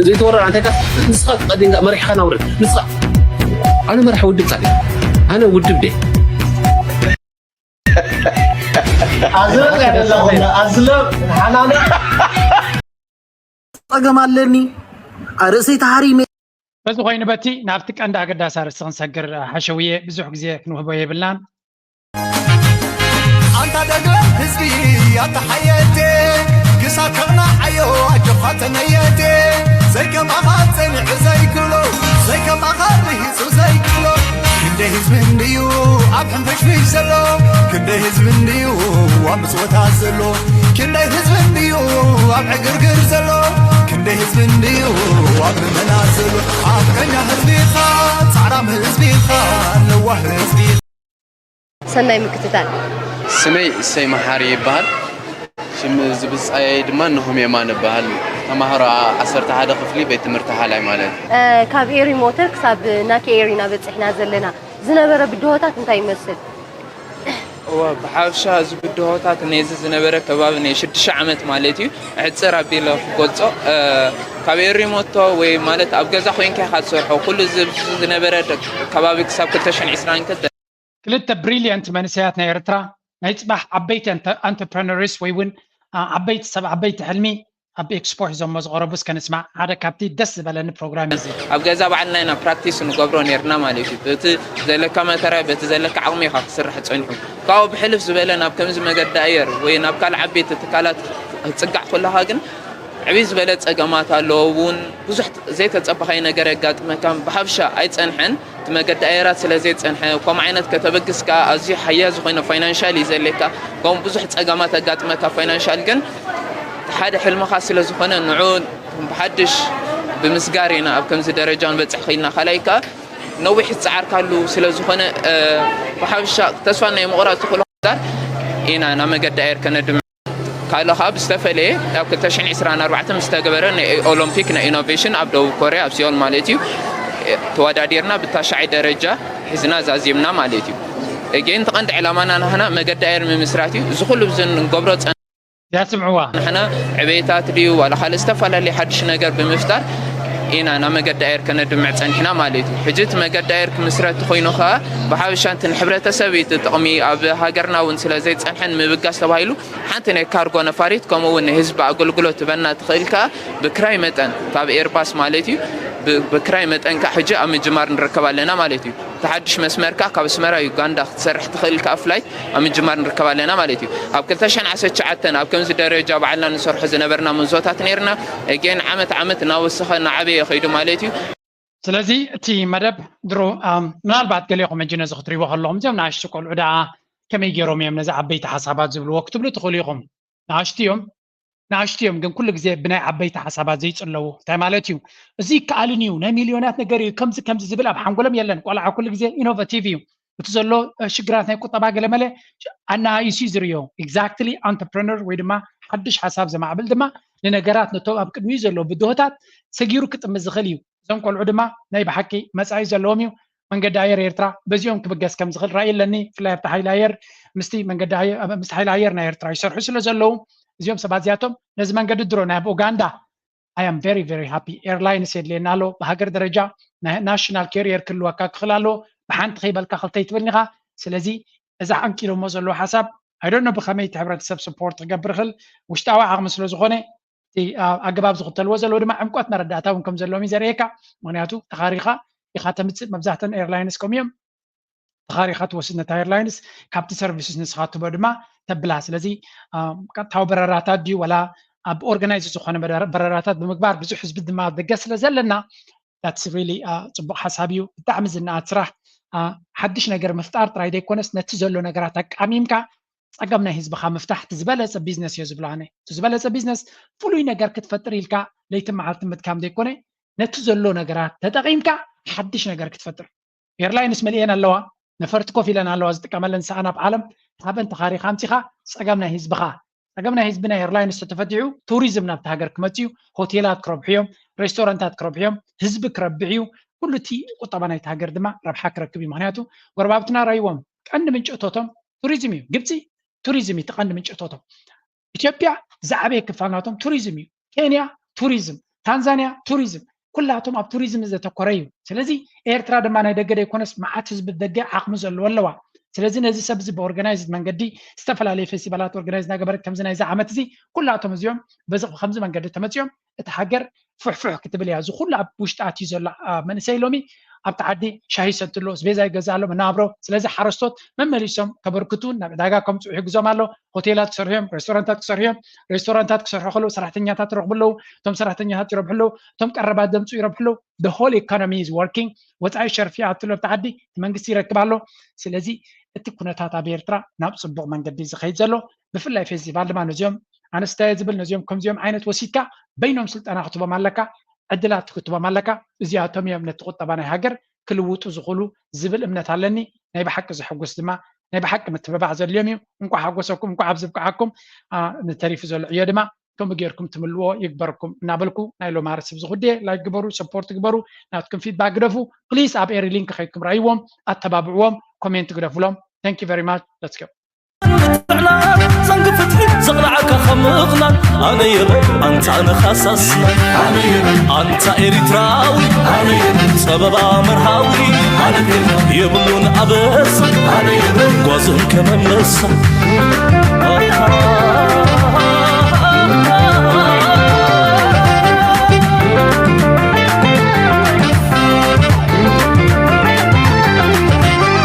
ዘይተወረራ እንታይ ንስኻ ቀዲምካ መሪሕኻ ናውረድ ንስኻ ኣነ መራሒ ውድብ ካ ኣነ ውድብ ደ ኣዝረብ ያደለኹና ኣዝለብ ሓላለ ጸገም ኣለኒ ኣርእሰይ ተሃሪመ በዚ ኮይኑ በቲ ናብቲ ቀንዲ ኣገዳሲ ኣርእስቲ ክንሰግር ሓሸውየ ብዙሕ ግዜ ክንውህቦ የብልናን ኣንታ ደገፍ ህዝቢ ኣታ ሓየቴ ክሳብ ከቕናዓዮ ኣጆኻ ተመየቴ ዘይከማኻ ጸኒዑ ዘይክሎ ዘይከማኻ ርሂጹ ዘይክሎ ክንደይ ህዝቢ እንድዩ ኣብ ሕንፍሽፍሽ ዘሎ ክንደይ ህዝቢ እንድዩ ኣብ ምጽወታት ዘሎ ክንደይ ህዝቢ እንድዩ ኣብ ዕግርግር ዘሎ ክንደይ ህዝቢ እንድዩ ኣብ ምመና ዘሎ ሓቀኛ ህዝቢኻ ጻዕራም ህዝቢኻ ለዋህ ህዝቢኻ ሰናይ ምክትታል። ስመይ እሰይ መሓሪ ይበሃል። ሽም ዝብጻየይ ድማ ንሆም የማን እበሃል። ተማሃሮ ዓሰርተ ሓደ ክፍሊ ቤት ትምህርቲ ሃላይ ማለት እዩ። ካብ ኤሪ ሞተር ክሳብ ናኪ ኤሪና በፂሕና ዘለና ዝነበረ ብድሆታት እንታይ ይመስል? እወ፣ ብሓፈሻ እዚ ብድሆታት ነዚ ዝነበረ ከባቢ ናይ ሽዱሽተ ዓመት ማለት እዩ፣ ዕፅር ኣቢለ ክገልፆ። ካብ ኤሪ ሞቶ ወይ ማለት ኣብ ገዛ ኮይንካ ኢኻ ትሰርሖ። ኩሉ ዝነበረ ከባቢ ክሳብ ክልተ ሽሕን ዕስራን ከ ክልተ ብሪልየንት መንእሰያት ናይ ኤርትራ ናይ ፅባሕ ዓበይቲ ኣንተርፕረነርስ ወይ እውን ዓበይቲ ሰብ ዓበይቲ ሕልሚ ኣብ ኤክስፖ ሒዞሞ ዝቐረቡ እስከ ንስማዕ። ሓደ ካብቲ ደስ ዝበለኒ ፕሮግራም እዚ። ኣብ ገዛ ባዕልና ኢና ፕራክቲስ ንገብሮ ነርና ማለት እዩ። በቲ ዘለካ መተርያ በቲ ዘለካ ዓቕሚ ኢኻ ክስራሕ ፀኒሑ። ካብኡ ብሕልፍ ዝበለ ናብ ከምዚ መገዲ ኣየር ወይ ናብ ካልእ ዓበይቲ ትካላት ክትፅጋዕ ከለኻ ግን ዕብይ ዝበለ ፀገማት ኣለዎ። እውን ብዙሕ ዘይተፀበኻይ ነገር የጋጥመካ። ብሓፍሻ ኣይፀንሐን። እቲ መገዲ ኣየራት ስለ ዘይፀንሐ፣ ከምኡ ዓይነት ከተበግስ ከዓ ኣዝዩ ሓያ ዝኾነ ፋይናንሻል እዩ ዘድልየካ። ከምኡ ብዙሕ ፀገማት ኣጋጥመካ ፋይናንሻል፣ ግን እቲ ሓደ ሕልምኻ ስለ ዝኾነ ንዑ ብሓድሽ ብምስጋር ኢና ኣብ ከምዚ ደረጃ ንበፅሕ ኽኢልና። ካልኣይ ከዓ ነዊሕ ዝፀዓርካሉ ስለ ዝኾነ ብሓፍሻ ተስፋ ናይ ምቑራፅ ዝኽእሎ ዛር ኢና ናብ መገዲ ኣየር ከነድምዕ። ካልእ ከዓ ብዝተፈለየ ኣብ ክልተ ሽሕን ዕስራን ኣርባዕተን ምስ ተገበረ ናይ ኦሎምፒክ ናይ ኢኖቬሽን ኣብ ደቡብ ኮርያ ኣብ ሲኦል ማለት እዩ ተወዳዲርና ብታሽዓይ ደረጃ ሒዝና ዛዚምና ማለት እዩ። እጌን እቲ ቀንዲ ዕላማና ናህና መገዲ ኣየር ምምስራት እዩ። እዚ ኩሉ እዚ ንገብሮ ፀ ያስምዕዋ ንሕና ዕቤታት ድዩ ዋላ ካልእ ዝተፈላለየ ሓድሽ ነገር ብምፍጣር ኢና ናብ መገዲ ኣየር ከነድምዕ ፀኒሕና ማለት እዩ። ሕጂ እቲ መገዲ ኣየር ክምስረት ተኾይኑ ከዓ ብሓፈሻ እንትን ሕብረተሰብ እዩ እቲ ጥቕሚ ኣብ ሃገርና እውን ስለ ዘይፀንሐ ንምብጋስ ተባሂሉ ሓንቲ ናይ ካርጎ ነፋሪት ከምኡ እውን ንህዝቢ ኣገልግሎት ትበና ትኽእል ከዓ ብክራይ መጠን ካብ ኤርባስ ማለት እዩ ብ- ብክራይ መጠን ከዓ ሕጂ ኣብ ምጅማር ንርከብ ኣለና ማለት እዩ። እቲ ሓድሽ መስመር ከዓ ካብ ኣስመራ ዩጋንዳ ክትሰርሕ ትኽእል ከዓ ፍላይት ኣብ ምጅማር ንርከብ ኣለና ማለት እዩ። ኣብ ክልተ ሽሕን ዓሰርተ ትሽዓተን ኣብ ከምዚ ደረጃ ባዕልና ንሰርሖ ዝነበርና ምዞታት ነርና። እጌን ዓመት ዓመት እናወሰኸ እናዓበየ ከይዱ ማለት እዩ። ስለዚ እቲ መደብ ድሮ ምናልባት ገሊኹም ሕጂ ነዚ ክትሪቦ ከለኹም እዚኦም ንኣሽቱ ቆልዑ ደኣ ከመይ ገይሮም እዮም ነዚ ዓበይቲ ሓሳባት ዝብልዎ ክትብሉ ትኽእሉ ኢኹም። ንኣሽቱ እዮም ንኣሽቱ እዮም ግን ኩሉ ግዜ ብናይ ዓበይቲ ሓሳባት ዘይፅለዉ እንታይ ማለት እዩ? እዚ ይከኣልን እዩ ናይ ሚልዮናት ነገር እዩ ከምዚ ከምዚ ዝብል ኣብ ሓንጎሎም የለን። ቆልዓ ኩሉ ግዜ ኢኖቨቲቭ እዩ። እቲ ዘሎ ሽግራት ናይ ቁጠባ ገለመለ ኣናኣኢሱ እዩ ዝርዮ። ኤግዛክትሊ ኣንተርፕረነር ወይ ድማ ሓድሽ ሓሳብ ዘማዕብል ድማ ንነገራት ነቶም ኣብ ቅድሚኡ ዘለዉ ብድሆታት ሰጊሩ ክጥምት ዝኽእል እዩ። እዞም ቆልዑ ድማ ናይ ብሓቂ መፃኢ ዘለዎም እዩ። መንገዲ ኣየር ኤርትራ በዚኦም ክብገስ ከም ዝኽእል ራእይ ኣለኒ። ብፍላይ ኣብቲ ሓይሊ ኣየር ምስቲ መንገዲ ኣየ- ምስቲ ሓይሊ ኣየር ናይ ኤርትራ ይሰርሑ ስለ ዘለዉ እዚኦም ሰባት እዚኣቶም ነዚ መንገዲ ድሮ ናይ ኣብ ኡጋንዳ I am very very happy airlines የድልየና ኣሎ። ብሃገር ደረጃ ናይ ናሽናል ካሪየር ክህልወካ ክኽእል ኣለዎ። ብሓንቲ ከይበልካ ክልተ ኣይትብልን ኢኻ። ስለዚ እዚ ዓንቂሎሞ ዘለዉ ሓሳብ I don't know ብኸመይ እቲ ሕብረተሰብ support ክገብር ይኽእል ውሽጣዊ ዓቕሚ ስለ ዝኾነ እቲ ኣገባብ ዝኽተልዎ ዘለዉ ድማ ዕምቆት መረዳእታ እውን ከም ዘለዎም እዩ ዘርእየካ። ምክንያቱ ተኻሪኻ ኢኻ ተምፅእ። መብዛሕተን airlines ከምኡ እዮም። ተኻሪኻ ትወስድ ነታ airlines ካብቲ services ንስኻ ትቦ ድማ ተብላ። ስለዚ ቀጥታዊ በረራታት ድዩ ወላ ኣብ organized ዝኾነ በረራታት ብምግባር ብዙሕ ህዝቢ ድማ ደገ ስለ ዘለና that's really ፅቡቕ ሓሳብ እዩ። ብጣዕሚ ዝነኣድ ስራሕ። ሓድሽ ነገር ምፍጣር ጥራይ ዘይኮነስ ነቲ ዘሎ ነገራት ኣቃሚምካ ፀገም ናይ ህዝብኻ ምፍታሕ እቲ ዝበለፀ ቢዝነስ እየ ዝብሎ ኣነ። እቲ ዝበለፀ ቢዝነስ ፍሉይ ነገር ክትፈጥር ኢልካ ለይትን መዓልትን ምድካም ዘይኮነ ነቲ ዘሎ ነገራት ተጠቒምካ ሓድሽ ነገር ክትፈጥር። ኤርላይንስ መሊኤን ኣለዋ፣ ነፈርቲ ኮፍ ኢለን ኣለዋ ዝጥቀመለን ሰኣን ኣብ ዓለም። ካብአን ተኻሪኻ ኣምፂኻ ፀገም ናይ ህዝብኻ ፀገም ናይ ህዝቢ ናይ ኤርላይንስ ተተፈቲሑ ቱሪዝም ናብቲ ሃገር ክመፅእ እዩ። ሆቴላት ክረብሑ እዮም፣ ሬስቶራንታት ክረብሑ እዮም፣ ህዝቢ ክረብሕ እዩ። ኩሉ እቲ ቁጠባ ናይቲ ሃገር ድማ ረብሓ ክረክብ እዩ። ምክንያቱ ጎረባብትና ራይዎም ቀንዲ ምንጪ እቶቶም ቱሪዝም እዩ። ግብፂ ቱሪዝም እዩ እቲ ቀንዲ ምንጪ እቶቶም። ኢትዮጵያ ዝዓበየ ክፋል ናቶም ቱሪዝም እዩ። ኬንያ ቱሪዝም፣ ታንዛንያ ቱሪዝም፣ ኩላቶም ኣብ ቱሪዝም ዘተኮረ እዩ። ስለዚ ኤርትራ ድማ ናይ ደገ ዘይኮነስ መዓት ህዝቢ ደገ ዓቕሚ ዘለዎ ኣለዋ። ስለዚ ነዚ ሰብ እዚ ብኦርጋናይዝድ መንገዲ ዝተፈላለዩ ፌስቲቫላት ኦርጋናይዝ እናገበረት ከምዚ ናይዚ ዓመት እዚ ኩላቶም እዚኦም በዚ ከምዚ መንገዲ ተመፂኦም እቲ ሃገር ፍሕፍሕ ክትብል እያ። እዚ ኩሉ ኣብ ውሽጢ ኣትዩ ዘሎ መንእሰይ ሎሚ ኣብቲ ዓዲ ሻሂ ይሰቲ ኣሎ፣ ኣስቤዛ ይገዝእ ኣሎ፣ መነባብሮ። ስለዚ ሓረስቶት መመሊሶም ከበርክቱ ናብ ዕዳጋ ከምፅኡ ይሕግዞም ኣሎ። ሆቴላት ክሰርሑ እዮም፣ ሬስቶራንታት ክሰርሑ እዮም። ሬስቶራንታት ክሰርሑ ከለዉ ሰራሕተኛታት ይረኽቡ ኣለዉ። እቶም ሰራሕተኛታት ይረብሑ ኣለዉ። እቶም ቀረባት ዘምፅኡ ይረብሑ ኣለዉ። The whole economy is working። ወፃኢ ሸርፊ ይኣቱ ኣሎ ኣብቲ ዓዲ፣ እቲ መንግስቲ ይረክብ ኣሎ። ስለዚ እቲ ኩነታት ኣብ ኤርትራ ናብ ፅቡቕ መንገዲ ዝኸይድ ዘሎ ብፍላይ ፌስቲቫል ድማ ነዚኦም ኣነስታየ ዝብል ነዚኦም ከምዚኦም ዓይነት ወሲድካ በይኖም ስልጠና ክትቦም ኣለካ፣ ዕድላት ክትቦም ኣለካ። እዚኣቶም እዮም ነቲ ቁጠባ ናይ ሃገር ክልውጡ ዝኽእሉ ዝብል እምነት ኣለኒ። ናይ ብሓቂ ዘሐጉስ ድማ ናይ ብሓቂ ምትብባዕ ዘድልዮም እዩ። እንኳዕ ሓጎሰኩም፣ እንኳዕ ኣብዚ ብቅዓኩም። ንተሪፉ ዘሎ ዕዮ ድማ ከምኡ ጌርኩም ትምልዎ ይግበርኩም እናበልኩ ናይ ሎማርስ ብዝኹድየ ላይክ ግበሩ፣ ሰፖርት ግበሩ። ናትኩም ፊድባክ ግደፉ ፕሊስ። ኣብ ኤሪ ሊንክ ከይድኩም ራይዎም፣ ኣተባብዕዎም፣ ኮሜንት ግደፉሎም። Thank you very much. Let's go. ዘንግ ፍትሒ ዘቕላዓካ ከም ምቕናን ኣነ የበ ኣንታ ነኻሳስና ኣነ የበ ኣንታ ኤሪትራዊ ኣነ የበ ጸበባ መርሃዊ ኣነ የበ የብሉን ኣበስ ኣነ የበ ጓዞም ከመመሳ